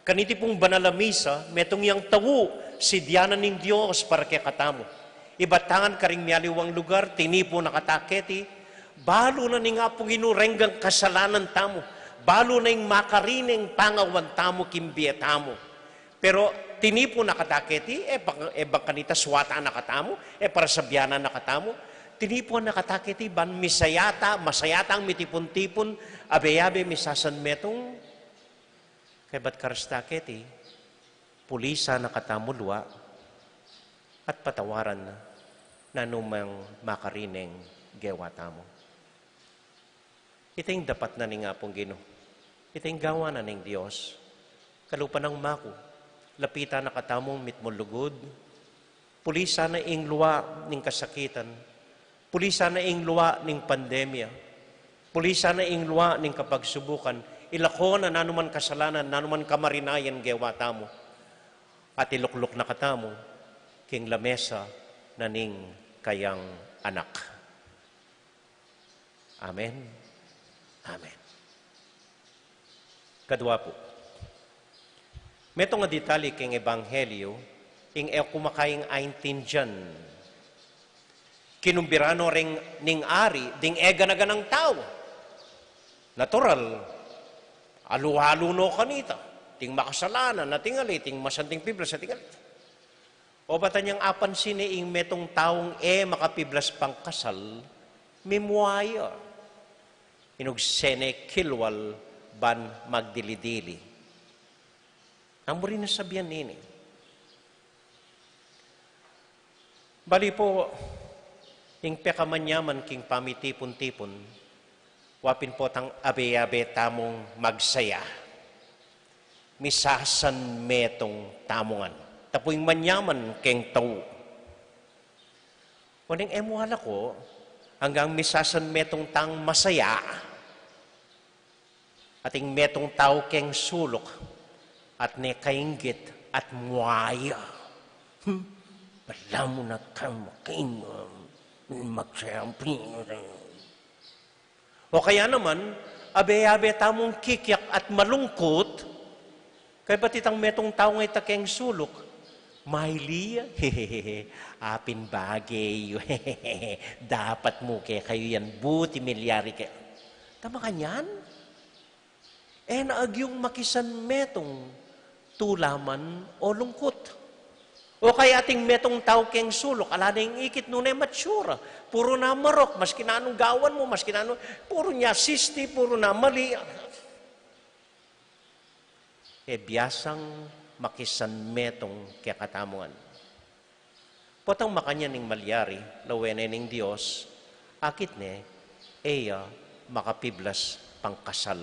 Kaniti pung banal a misa, metung yang tau, sidyanan ning Dios para kekatamu. Ibat ta ngan karing mialiwang lugar, tinipu na kata keti, balu na ning Apung Ginu reng kasalanan tamu, balu na ing makarineng pangawan tamu king bie tamu. Pero tinipu na kata keti, e bang, e bang kanita suatan na katamu, e para sabyanan na katamu. Tinipu na kata keti, ban misaya ta, masaya tang mitipun-tipun, abe-abe misasanmetung. Kaybat karas ta keti, pulisan na katamu lua, at patawaran na, nanu mang makarineng gewa tamu. Ita ing dapat na ning Apung Ginu. Ita ing gawa na ning Dios. Kalupa nang maku, lapitan na katamung mitmung lugud. Pulisan na ing lua ning kasakitan. Pulisan na ing lua ning pandemya. Pulisan na ing lua ning kapagsubukan. Ilako na nanuman kasalanan, nanuman kamarinayan gewa tamu. At ilukluk na katamu king lamesa na ning kayang Anak. Amen. Amen. Kadua pu, metung a detalye king ebanghelyo, ing e ku makaing aintindian. Kinumbira no reng ning ari ding e gana-ganang tau. Natural, alu-alu no kanita, ding makasalanan, ating ali, ding masanting piblas, ating ali. O batan yang apansin ne ing metung taung e makapiblas pangkasal, mimua ya. Inugse ne kilwal ban magdili-dili. Amu rin na sabian nini. Bali pu, ing pekamanyaman king pamitipun-tipun, wa pin potang abe-abe tamung magsaya. Misasanmetung tamu ngan. Ita pu ing manyaman keng tau. Oneng e mu alako, anggang misasanmetung tang masaya. Ating metung tau keng suluk, at ne kainggit, at muaya. Hmm? Balamu na kang makinam, magsayang pinire. O kaya naman, abe-abe tamung kikyak at malungkut, kaybat itang metung tau nga ita keng suluk, maili ya, apin bage yu, dapat mu kekayu yan, buti milyari ke. Tama kanyan? E na agyung makisanmetung, tula man o lungkut. O kaya ating metung tau keng suluk, ala ne ing ikit nune matsura, puru na marok, maski nanung gawan mu, maski nanung, puru nya sisti, puru na mali. E biasang makisanmetung kekatamu ngan. Potang makanyan ing malyari, lawen ne ning Dios, akit ne, e ya makapiblas pangkasal.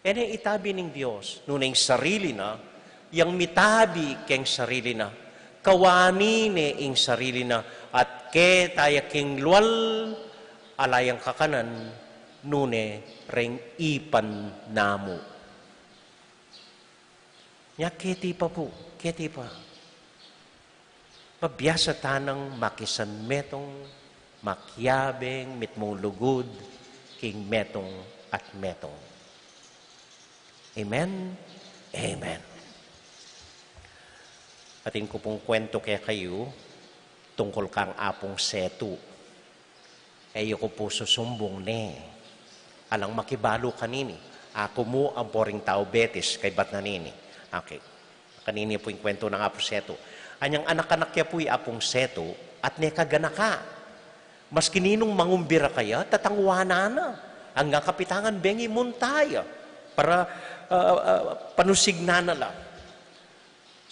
E ne itabi ning Dios, nune ing sarili na, yang mitabi keng sarili na, kawani ne ing sarili na, at keta ya king lual, ala yang kakanan, nune reng ipan namu. Nya keti pa pu, Keti pa, pabiasa tanang makisan metung, makiabeng mitmung lugud king metung at metung. Amen? Amen. Atin ku pung kuwentu kekayu tungkul kang Apung Setu. E yu ku pu susumbung ne. Alang makibalu kanini. Aku mu ampo ring tau Betis, kaybat na nini. Okay. Kanini pu ing kuwentu nang Apung Setu. Anyang anak-anak ya pu i Apung Setu, at ne kaganaka. Maski ninung mangumbira kaya, tatanguanan na. Anggang kapitangan bengi munta ya. Para, ah, ah, panusignan na la.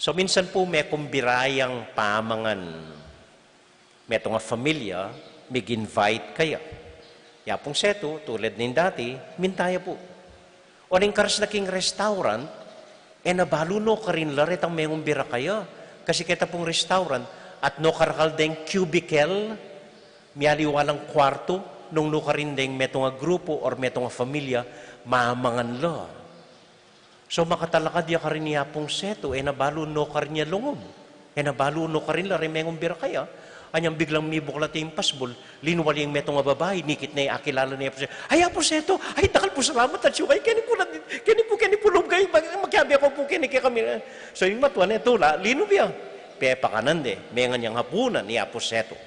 So, minsan pu mekumbira yang pamangan. Metung a familia, mig-invite kaya. I Apung Setu, tulad ning dati, minta ya pu. Oning karas na king restaurant, e na balu nukarin la retang mengumbira kaya. Kasi keta pung restaurant, at nukarakal deng cubicle, mialiwa lang kuwartu, nung nukarin deng metung a grupu or metung a familia, mamangan la. So, makatalakad ya karin i Apung Setu, e na balu nukarin ya lungub. E na balu nukarin la reng mengumbira kaya. Anyang biglang mibuklat ya ing pasbul, linwal ya ing metung a babai, nikit ne, akilala ne i Apung Setu. Ay, Apung Setu, ay, dakal pung salamat, at siyu kay, keni pu, keni pu, keni pu lub kay, mag-, makiabe ku pu keni kekami. So, ing matua ne, tula, linub ya. Pepakanan de, mengan yang hapunan i Apung Setu.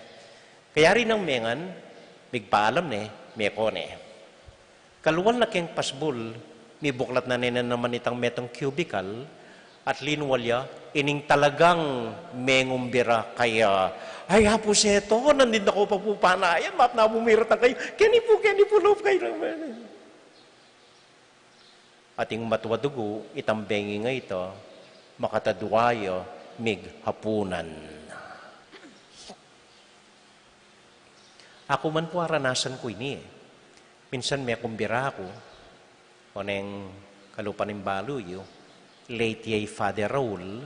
Kayari nang mengan, migpaalam ne, meko ne. Kalwal na keng pasbul, mibuklat na ne naman itang metung cubicle, at linwal ya ining talagang mengumbira kaya. Ay, Apung Setu, nandin da ku pa pu panayan, mapna bumirat ang kayu. Keni pu, keni pu lub kay. Ating matua dugu, itang bengi nga ita, makatadua ya mighapunan. Aku man pu aranasan ku ini e. Minsan mekumbira ku, oneng kalupa ning balu yu, late ya i Father Raul.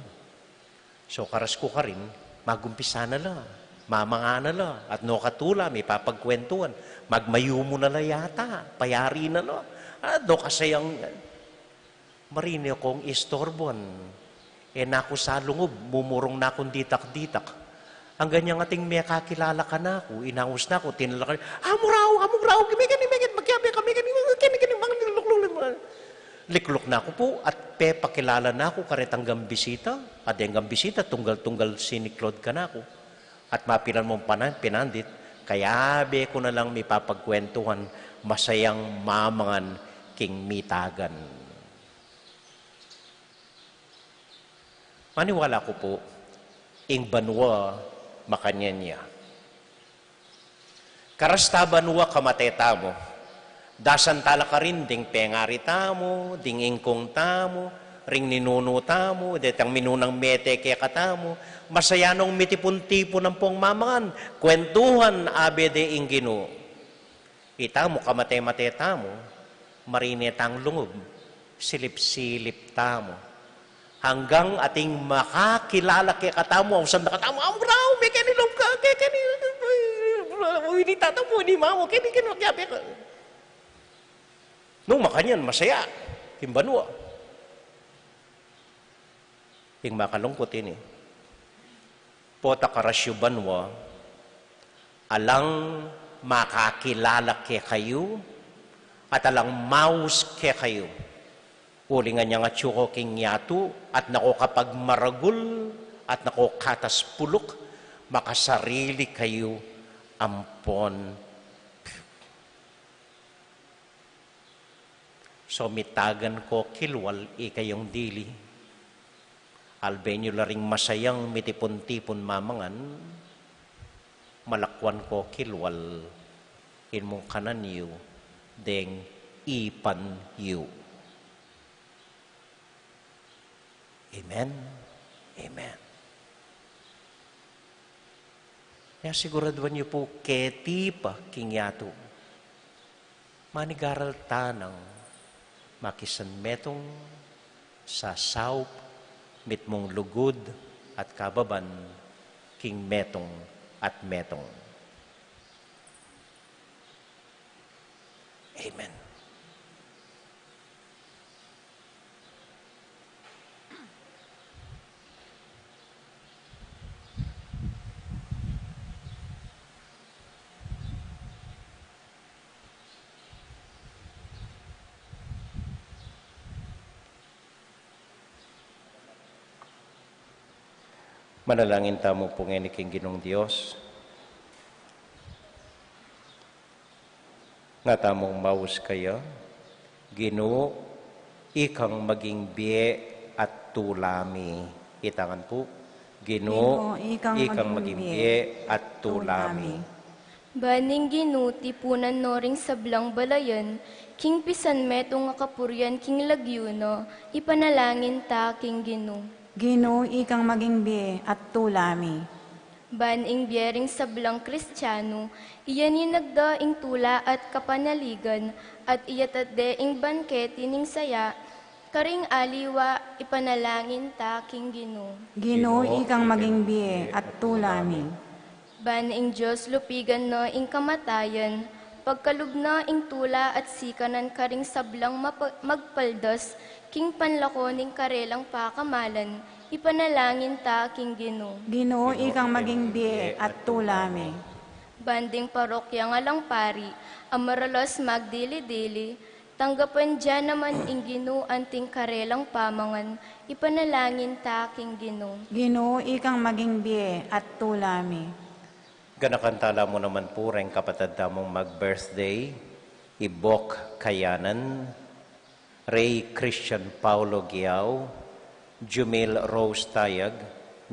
So karas ku karin, magumpisa na la, mamangan na la, at nokatula, mipapagkwentuhan, magmayumu na la yata, payari na la, at nokasayang, marine kong istorbuan. E na ku salungub, mumurung na kung ditak-ditak. Anggang ating mekakilala kanaku, inangus na ku, tinalak na, "Among Raul, Among Raul, mekeni, mekeni, makiabe ka, mekeni, keni, keni, mangan, likluk, likluk." Likluk na ku pu, at pepakilala na ku karetang gambisita, at deng gambisita, tunggal-tunggal siniklod kanaku. At mapilan mung panan-, pinandit, kayabe ku na lang mipapagkwentuhan, masayang mamangan king mitagan. Maniwala ku pu, ing banua makanyan ya. Karas ta banua kamate tamu, dasan tala karin ding pengari tamu, ding ingkung tamu, ring ninunu tamu, detang minunang mete kekatamu, masaya nong mitipun-tipun ampong mamangan, kwentuhan, abe de ing Ginu. Itamu, kamate-mate tamu, marine tang lungub, silip-silip tamu. Anggang ating makakilala kekatamu, ausan da katamu, "Among Raul, mekeni lub ka, kekeni, ini tatamu, ini mamu, keni, keni, makiabe ka." Nung makanyan, masaya king banua. Ing makalungkut ini, pota karas yu banua, alang makakilala kekayu, at alang maus kekayu. Uling anyang atyu ko king yatu, at na ko kapagmaragul, at na ko katas puluk, makasarili kayu ampon So mitagan ko kilwal ikayung dili. Alben yu la ring masayang mitipun-tipun mamangan, malakwan ko kilwal ing mungkanan yu deng ipan yu. Amen. Amen. Ya siguraduan yu pu keti pa king yatu. Manigaral tanang makisan metung, sasaup, mitmung lugud at kababan king metung at metung. Amen. Manalangin tamu pu ngeni king Ginung Dios. Nga tamung maus kaya, Ginu, ikang maging bie at tula mi. Itangan pu, Ginu, Ginu, ikang ikang maging maging bie bie at tula mi. Tula mi. Ban ing Ginu tipunan no ring sablang balayan, king pisan metung a kapurian king lagyu na, ipanalangin ta king Ginu. Ginu, ikang maging bie at tula mi. Ban ing bie ring sablang Kristiano, iyan ing nagda ing tula at kapanaligan, at iyatat de ing bangkete ning saya, karing aliwa ipanalangin ta king Ginu. Ginu, ikang maging bie at tula mi. Ban ing Dios lupigan na ing kamatayan, pagkalub na ing tula at sikanan karing sablang mapa-, magpaldas, king panlako ning karelang pakamalan, ipanalangin ta king Ginu. Ginu, ikang maging bie at tula mi. Ban ding parokya alang pari, a maralas magdili-dili, tanggapan da naman ing Ginu anting karelang pamangan, ipanalangin ta king Ginu. Ginu, ikang maging bie at tula mi. Ganakan tala mu naman pu reng kapatad tamung mag-birthday, i Bok Kayanan, Ray Christian Paulo Giao, Jumil Rose Tayag,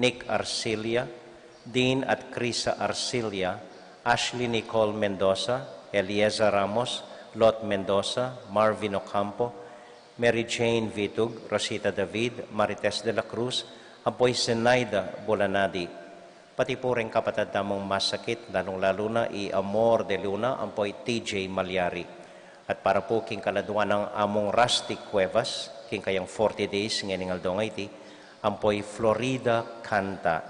Nick Arcilia, Dean at Crisa Arcilia, Ashley Nicole Mendoza, Elieza Ramos, Lot Mendoza, Marvin Ocampo, Mary Jane Vitug, Rosita David, Marites de la Cruz, ampo i Zenaida Bulanadi. Pati pu reng kapatad tamung masakit, lalung-lalu na i Amor de Luna, ampo i T J Malyari. At para pu king kaladwa nang Among Rusty Cuevas, king kayang forty days ngening aldo a iti, ampo i Florida Canta.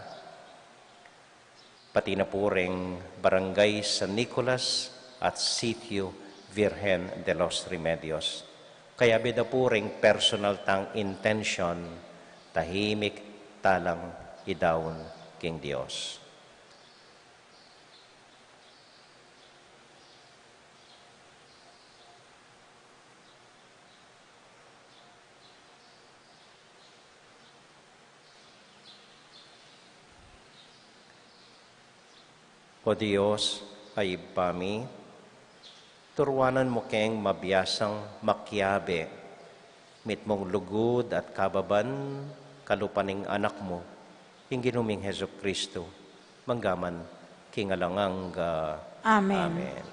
Pati na pu reng Barangay San Nicolas at Sitio Virgen de los Remedios. Kayabe da pu reng personal tang intention, tahimik talang idaun king Dios. O Dios, a Ibpa mi, turuanan mu keng mabiasang makiabe, mitmung lugud at kababan, kalupa ning Anak mu, ing Ginu ming Jesucristo, mangga man king alang angga. Amen. Amen.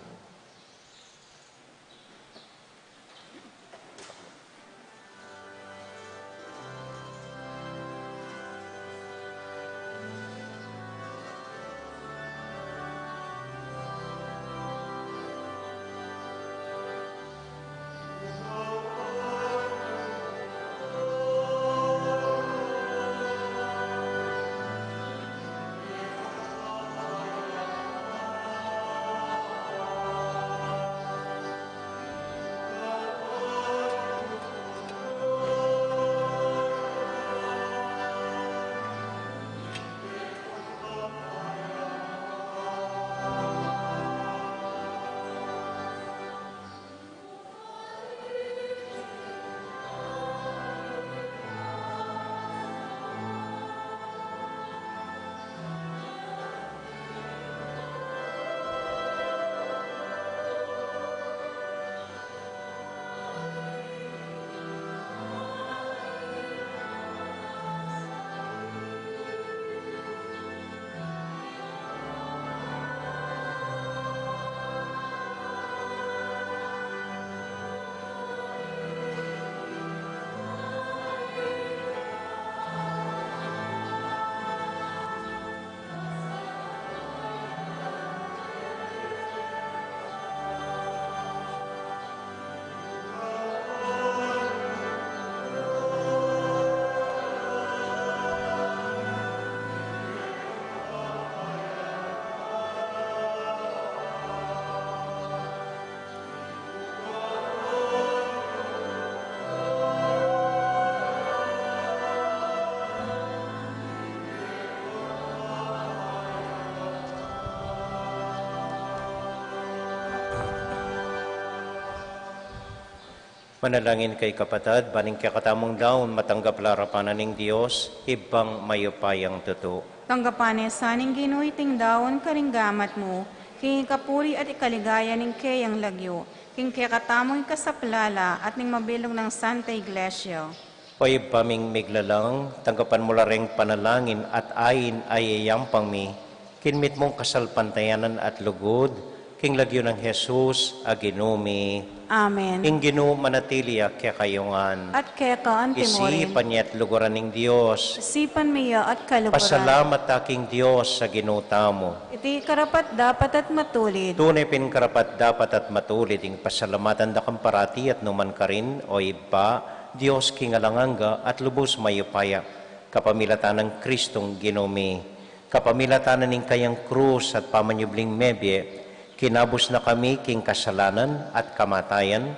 Manalangin kayu kapatad, ban ing kekatamung daun matanggap la arapan ning Dios, Ibpang mayupayang tutu. Tanggapan ne sa ning Ginu iting daun karing gamat mu, king ikapuri at ikaligaya ning keyang lagyu, king kekatamung ikasaplala at ning mabilug nang Santa Iglesia. O Ibpa ming miglalang, tanggapan mu la reng panalangin at ain a iyayampang mi, king mitmung kasalpantayanan at lugud, king lagyu nang Jesus a Ginu mi. Amen. Ing Ginu manatili ya kekayu ngan. At keka antimurin. Isipan ye at luguran ning Dios. Isipan mi ya at kaluguran. Pasalamat ta king Dios a Ginu tamu. Iti karapat-dapat at matulid. Tune pin karapat-dapat at matulid ing pasalamatan da kang parati at numan karin, O Ibpa, Dios king alang angga at lubus mayupaya, kapamilatan nang Kristong Ginu mi. Kapamilatan na ning kayang krus at pamanyubling mebie, kinabus na kami king kasalanan at kamatayan,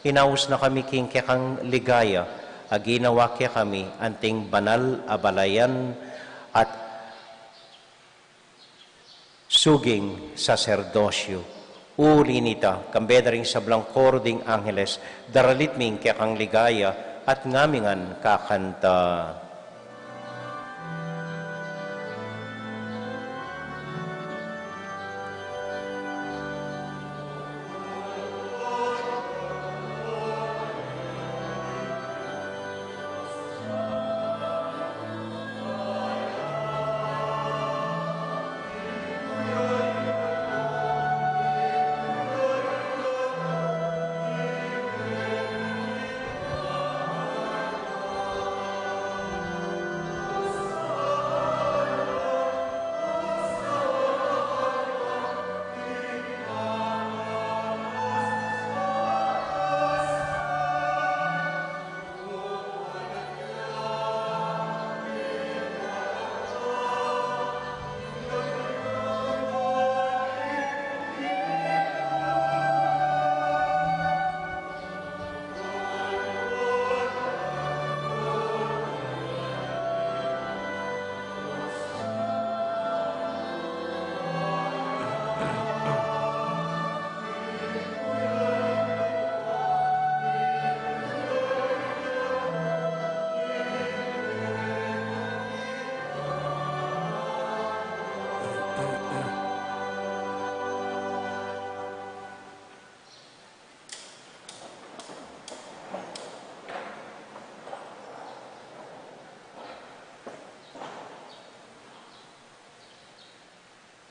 inaus na kami king kekang ligaya, a ginawa kekami anting banal a balayan at suging saserdosyu. Uli nita, kambe da ring sablang koro ding angeles, daralit mi ing kekang ligaya at ngamingan kakanta.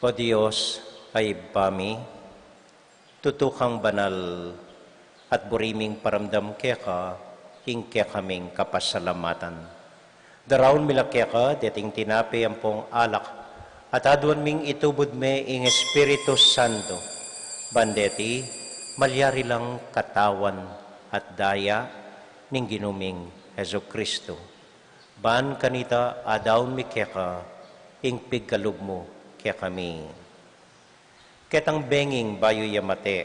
O Dios, a Ibpa mi, tutu kang banal, at buri ming paramdam keka ing kekaming kapasalamatan. Daraun mi la keka deting tinape ampong alak, at aduan ming itubud me ing Espiritu Santo, ban deti malyari lang katawan at daya ning Ginu ming Jesucristo. Ban kanita adaun mi keka ing pigkalub mu kekami. Ketang benging bayu ya mate,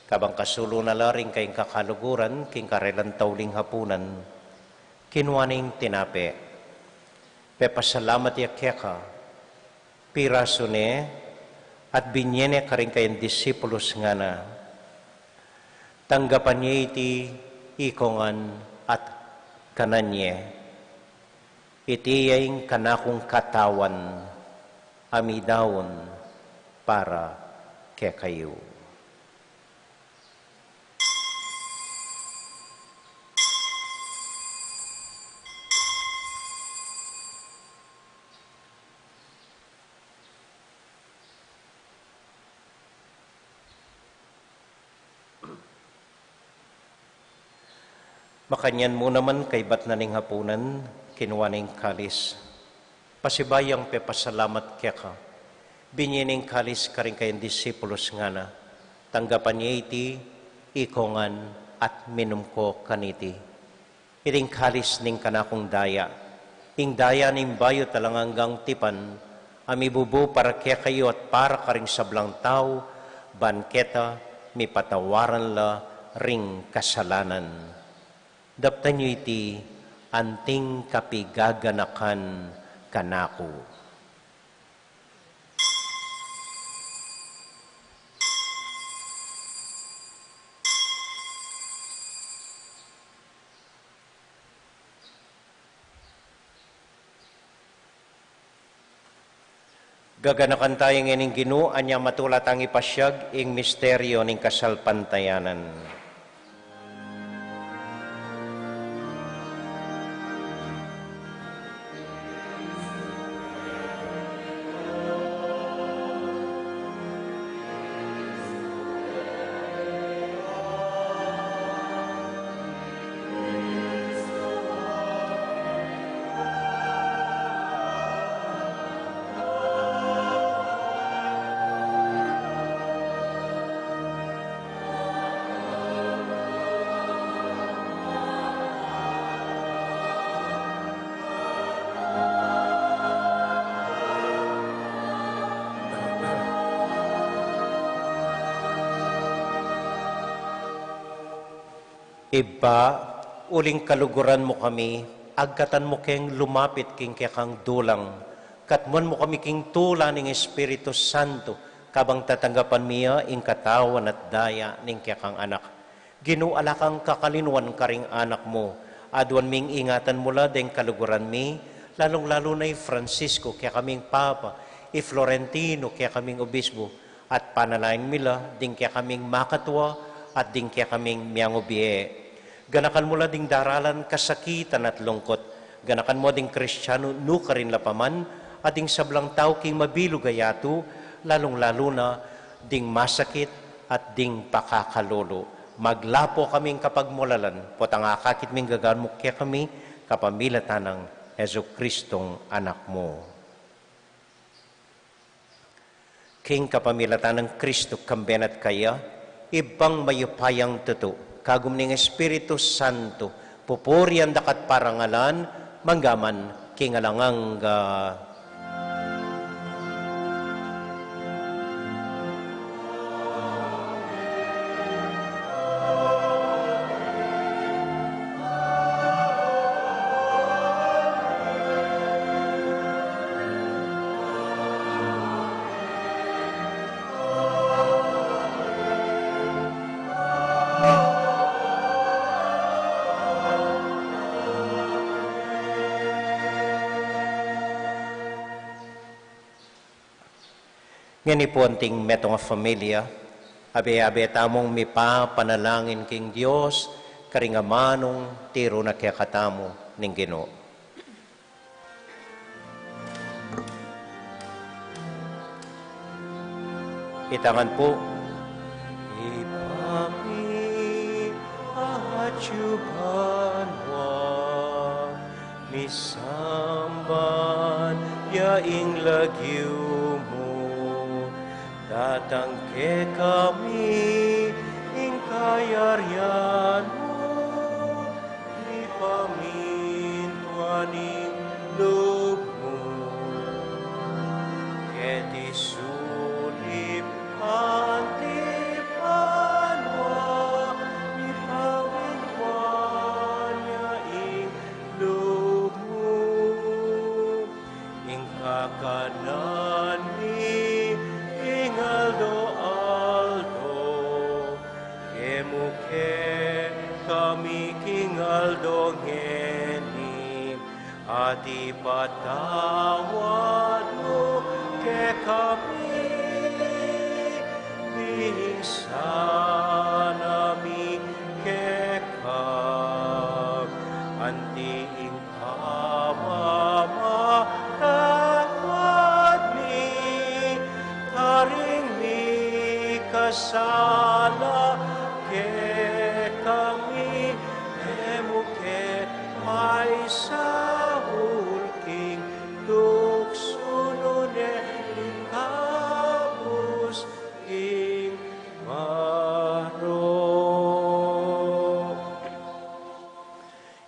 kabang kasulu na la ring kayang kakaluguran king karelang tauling hapunan, kinua ne ing tinape, pepasalamat ya keka, pirasu ne, at binye ne karing kayang disipulus, ngana, tanggapan ye iti ikongan at kanan ye. Iti ya ing kanakung katawan a midaun para kekayu. Makanyan mu naman kaybat na ning hapunan, kinua ne ing kalis. Pasibayu yang pepasalamat keka, binye ne ing kalis karing kayang disipulus, ngana, tanggapan ye iti ikongan at minum ko kaniti. Iti ing kalis ning kanakung daya, ing daya ning bayu at alang anggang tipan, a mibubu para kekayu at para karing sablang tau, ban keta mipatawaran la ring kasalanan. Daptan yu iti anting kapigaganakan kanaku. Gaganakan taya ngening Ginu, anya matula tang ipasiag ing misteryo ning kasalpantayanan. Ibpa, uling kaluguran mu kami, agkatan mu keng lumapit king kekang dulang, katmuan mu kami king tula ning Espiritu Santo, kabang tatanggapan mi ya ing katawan at daya ning kekang Anak. Ginu, ala kang kakalinuan karing anak mu. Aduan ming ingatan mu la deng kaluguran mi, lalung-lalu na i Francisco, kekaming Papa, i Florentino, kekaming Obispo, at panalangin mi la ding kekaming makatua at ding kekaming miangubie. Ganakan mu la ding daralan kasakitan at lungkut. Ganakan mu ding Kristiano nukarin la pa man, at ding sablang tau king mabilug a yatu, lalung-lalu na ding masakit at ding pakakalulu. Maglapo kaming kapagmulalan, potang akakit ming gagawan mu kekami, kapamilatan nang Jesucristong Anak mu. King kapamilatan nang Kristo, kambe na at kaya, Ibpang mayupayang tutu, kagum ning Espiritu Santo, pupurian da ka at parangalan, mangga man king alang angga. Ngeni pu anting metung a familia, abe-abe tamung mipapanalangin king Dios, karing amanung tiru na kekatamu ning Ginu. Itangan pu. Ibpa mi, atsu ka banua, misamban ya ing lagyu mu, datang kekami ing kayarian mu, mipamintuan ing lub mu keti sulip anti banua. Mipamintuan ya ing lub mu. Ing kakanan mi king aldo-aldo, ibie mu kekami king aldo ngeni, at ipatawad mu kekami ding sala mi keka, anti ing pamamatawad mi karing mikasala kekami, e mu ke paisaul king tuksu, nune ikabus ing marok.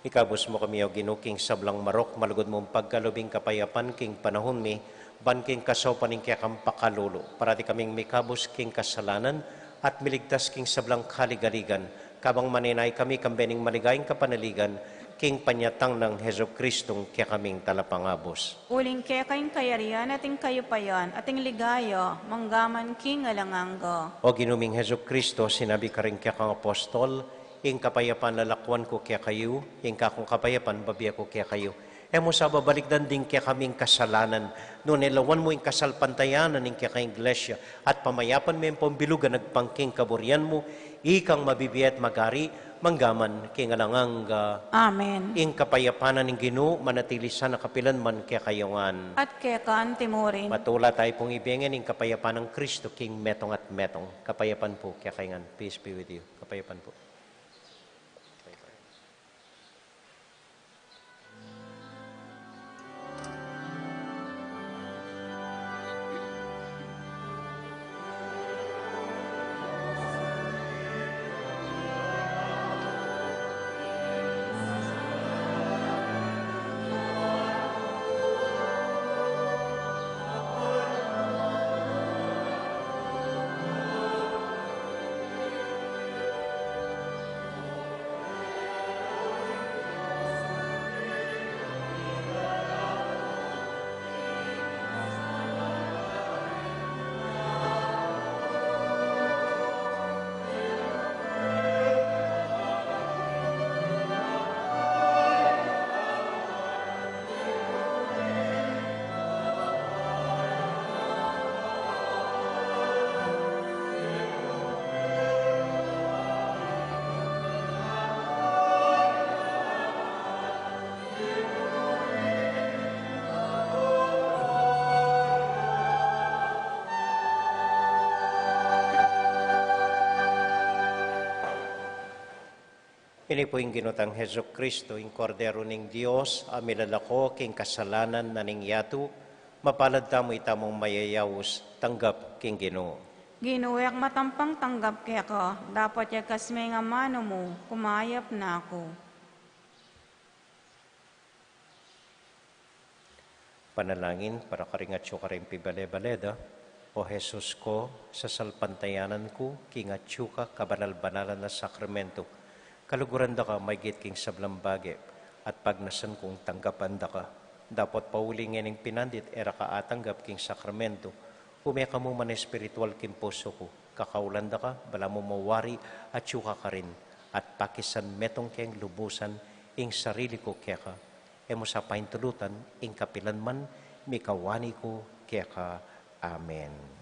Ikabus mu kami, O Ginu, king sablang marok, malugud mung pagkalub ing kapayapan king panahun mi, ban king kasaupan ning kekang pakalulu, parati kaming mikabus king kasalanan, at miligtas king sablang kaligaligan, kabang manenaya kami kambe ning maligayang kapanaligan, king panyatang nang Jesucristong kekaming Talapangabus. Uling keka ing kayarian, at ing kayupayan, at ing ligaya, mangga man king alang angga. O Ginu ming Jesucristo, sinabi karing kekang apostol, Ing kapayapan lalakwan ku kekayu, ing kakung kapayapan bibie ku kekayu. E mu sa babalikdan ding kekaming kasalanan, nune lawan mu ing kasalpantayanan ning kekang Iglesia, at pamayapan me ing pambilugan agpang king kaburian mu, ikang mabibie at magari, mangga man king alang angga. Amen. Ing kapayapan ning Ginu manatili sana kapilan man kekayu ngan. At keka antimurin. Matula tayu pung ibie ngan ing kapayapan nang Kristo king metung at metung. Kapayapan pu kekayu ngan. Peace be with you. Kapayapan pu. Ini pu ing Ginu tang Jesucristo, ing Kordero ning Dios, a milalako king kasalanan na ning yatu. Mapalad tamu itamung mayayaus tanggap king Ginu. Ginu, e ku matampang tanggap keka, dapot yagkas me ing amanu mu, kumayap na ku. Panalangin para karing atyu karing pibale-bale da. O Jesus ko, sasalpantayanan ku king atyu ka kabanal-banalan a sakramento. Kaluguran da ka maigit king sablang bage, at pagnasan kung tanggapan da ka. Dapot pauli ngening pinandit e ra ka atanggap king sakramento, ume ka mu man espiritual king pusu ku, kakaulan da ka, balamu mawari atyu ka karin, at pakisan metung keng lubusan ing sarili ku keka. E mu sa paintulutan ing kapilan man mikawani ku keka. Amen.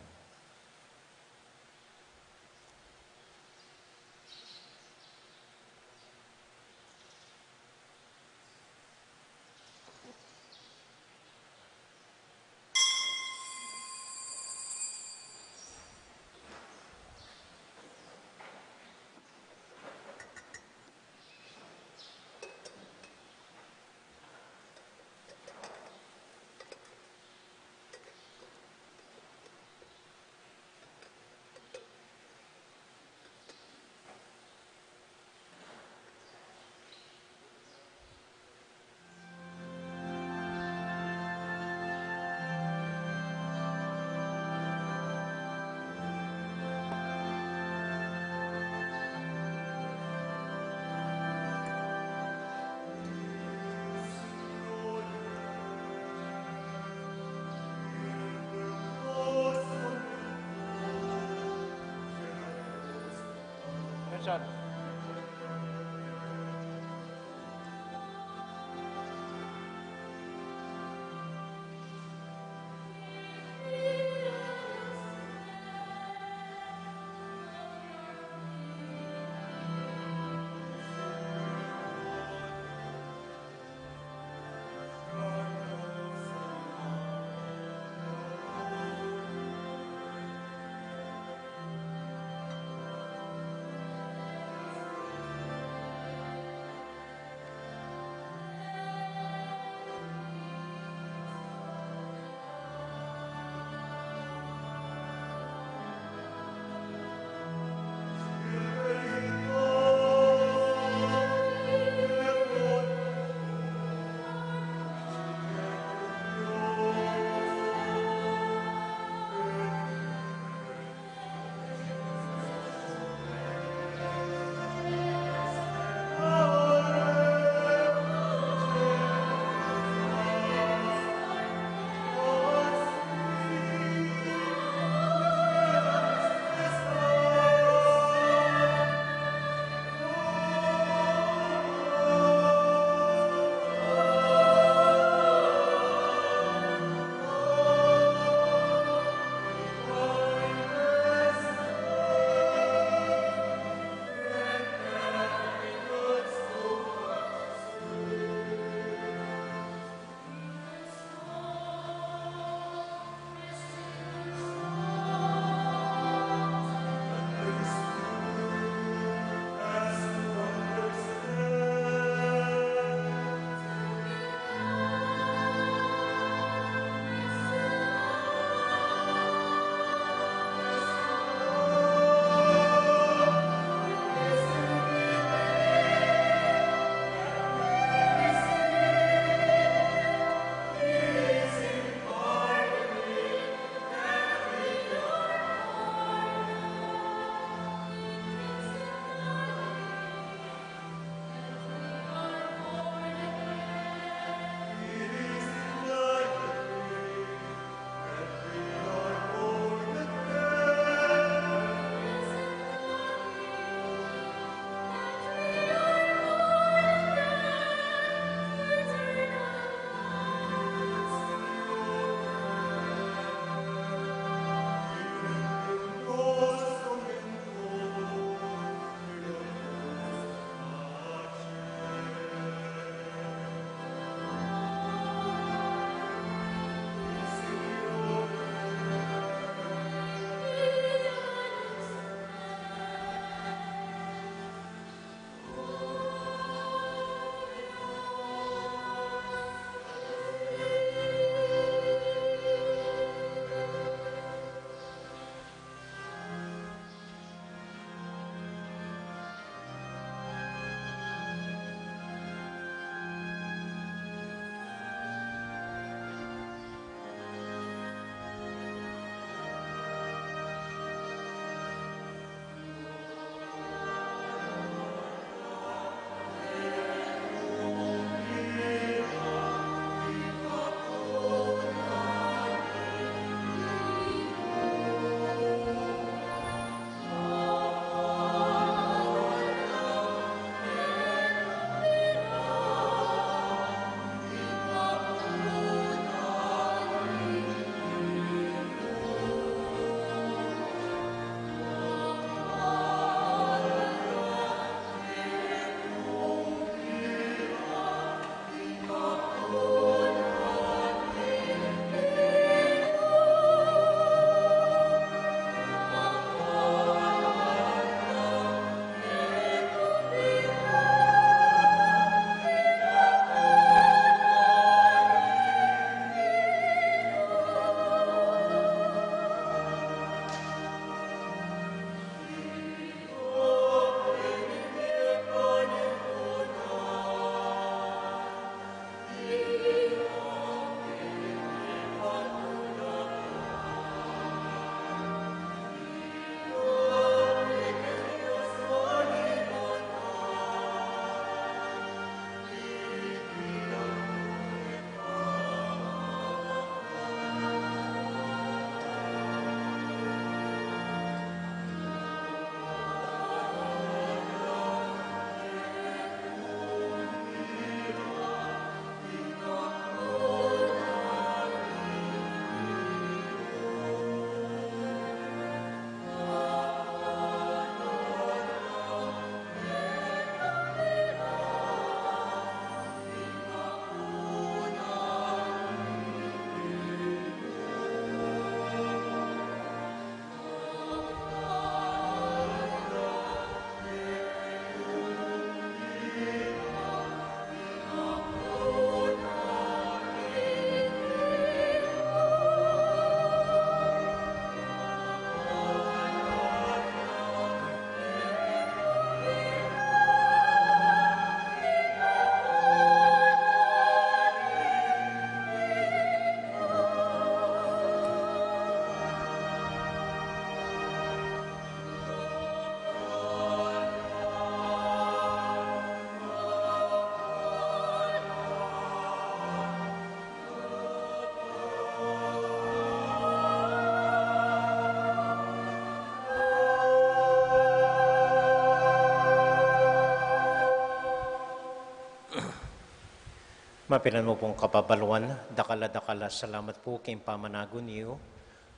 Mapilan mu pung kapabaluan, dakal a dakal a salamat pu king pamanagun yu,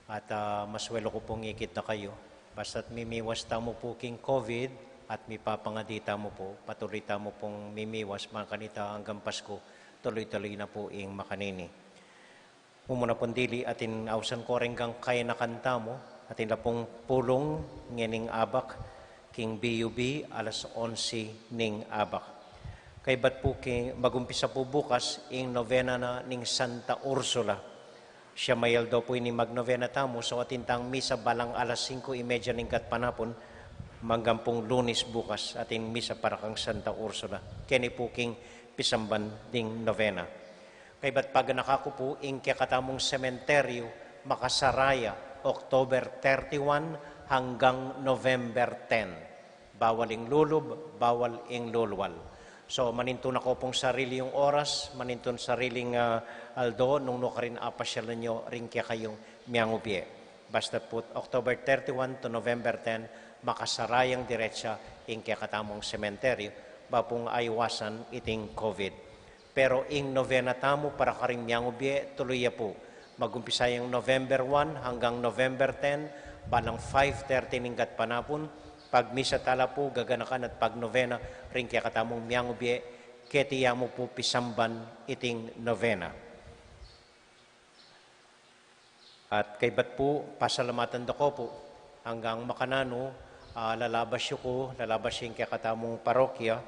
at, ah, maswelu ku pung ikit da kayu. Basta't mimiwas tamu pu king COVID at mipapangadi tamu pu, patuloy tamu pung mimiwas, makanita anggang Pasku, tuloy-tuloy na pu ing makanini. Mumuna pung dili, atin ausan ko reng kayanakan tamu, atin la pung pulung ngening abak, king B U B, alas onse ning abak. Kaybat pu king, magumpisa pu bukas ing novena na ning Santa Ursula. Siyam a aldo pu ini magnovena tamu, so atin tang misa balang alas singko y media ning gatpanapun, manggang pung Lunes bukas, atin misa para kang Santa Ursula. Keni pu king pisamban ding novena. Kaybat paganaka ku pu, ing kekatamung sementeryu makasara ya October thirty-one hanggang November ten. Bawal ing lulub, bawal ing lulwal. So, manintun na ko pung sarili yung oras, manintun sariling, ah, aldo, nung nu karin apasyalan yu ring kekayung miangubie. Basta pu, October thirty-one to November ten, makasara yang diretsa ing kekatamung sementeryu, ba pung aiwasan iting COVID. Pero ing novena tamu para karing miangubie, tuloy ya pu. Magumpisa yang November one hanggang November ten, balang five thirty ning gatpanapun, pagmisa tala pu, gaganakan at pagnovena ring kekatamung miangubie, keti ya mu pu pisamban iting novena. At kaybat pu, pasalamatan da ko pu. Anggang makananu, ah, lalabas yu ku, lalabas yu ing kekatamung parokya,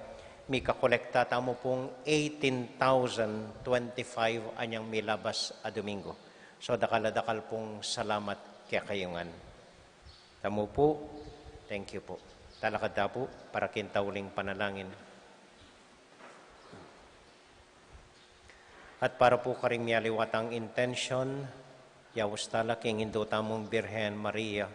mikakolekta tamu pung eighteen thousand twenty-five anyang milabas a Domingo. So, dakal a dakal pung salamat kekayu ngan. Tamu pu, thank you pu. Talakad ta pu, para king tauling panalangin. At para pu karing mialiwa tang intensyon, yaus tala king Indu tamung Birhen Maria.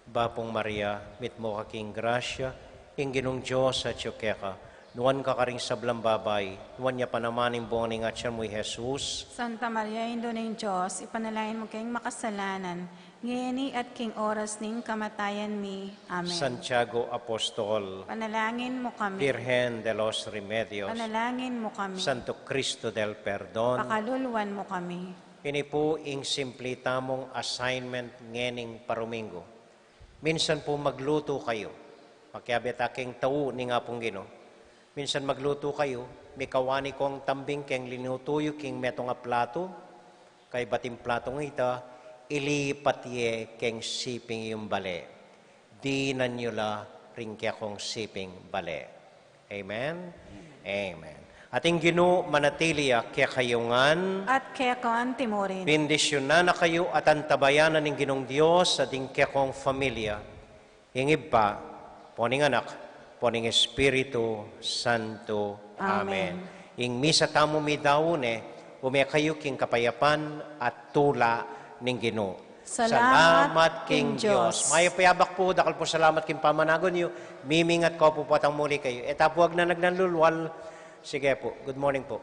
Bapung Maria, mitmu ka king grasya, ing Ginung Dios atyu keka, nuan ka karing sablang babai, nuan ya pa naman ing bunga ning atyan mu, i Jesus. Santa Maria, Indu ning Dios, ipanalangin mu keng makasalanan, ngeni at king oras ning kamatayan mi. Amen. Santiago Apostol, panalangin mu kami. Birhen de los Remedios, panalangin mu kami. Santo Cristo del Perdon, pakaluluan mu kami. Ini pu ing simpli tamung assignment ngening parumingu. Minsan pu maglutu kayu. Makiabe ta keng tau ning Apung Ginu. Minsan maglutu kayu, mikawani kong tambing keng linutu yu king metung a platu, kaybat ing platung ita, ilipat ye keng siping yung bale. Dinan yu la ring kekong siping bale. Amen? Amen. At ing Ginu manatili ya kekayu ngan. At keka antimurin. Bendisyunan na kayu at antabayanan ning Ginung Dios at ing kekong familia. Ing Ibpa, ampo ning Anak, ampo ning Espiritu Santo. Amen. Amen. Ing misa tamu midaun ne, ume kayu king kapayapan at tula ning Ginu. Salamat king Dios. Mayap a abak pu, dakal pung salamat king pamanagun yu, mimingat ko pu potang muli kayu. E ta pu agnanag nang lulwal. Sige pu, good morning pu.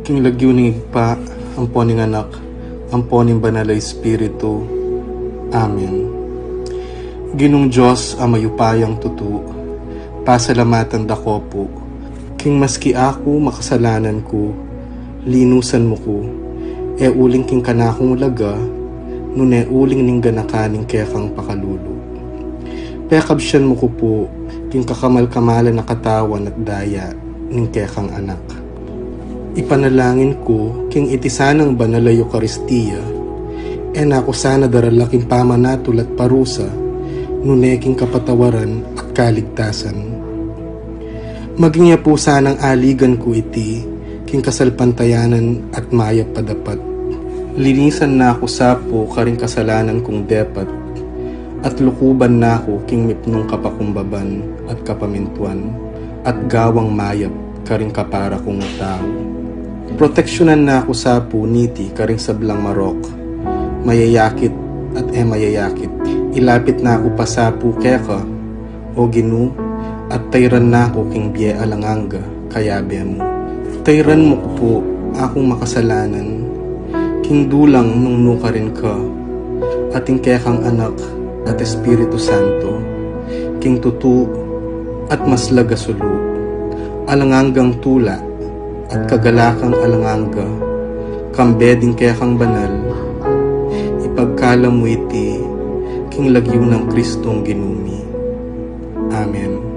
King lagyu ning Ibpa, ampo ning Anak, ampo ning Banal a Espiritu. Amen. Ginung Dios a mayupayang tutu, pasalamatan da ka pu, king maski aku makasalanan ku, linusan mu ku, e uling king kanakung laga, nune uling ning ganakan ning kekang pakalulu. Pekabsian mu ku pu, king kakamal-kamalan a katawan at daya ning kekang Anak. Ipanalangin ku, king iti sanang banal a Eukaristia, e na ku sana darala king pamanatul at parusa, nune king kapatawaran at kaligtasan. Maging ya pu sanang aligan ku iti king kasalpantayanan at mayap a dapat. Linisan na ku sa pu karing kasalanan kung depat, at lukuban na ku king mipnung kapakumbaban at kapamintuan, at gawang mayap karing kapara kung tau. Proteksyunan na ku sa pu niti karing sablang marok, mayayakit at e mayayakit. Ilapit na ku pa sa pu keka, O Ginu, at tayran na ku king bie alang angga, kayabe mu. Tayran mu ku pu akung makasalanan king dulang nung nukarin ka, at ing kekang Anak at Espiritu Santo, king tutu at maslag a sulu, alang anggang tula at kagalakang alang angga, kambe ding kekang banal, ipagkalub mu iti king lagyu nang Kristong Ginu mi. Amen.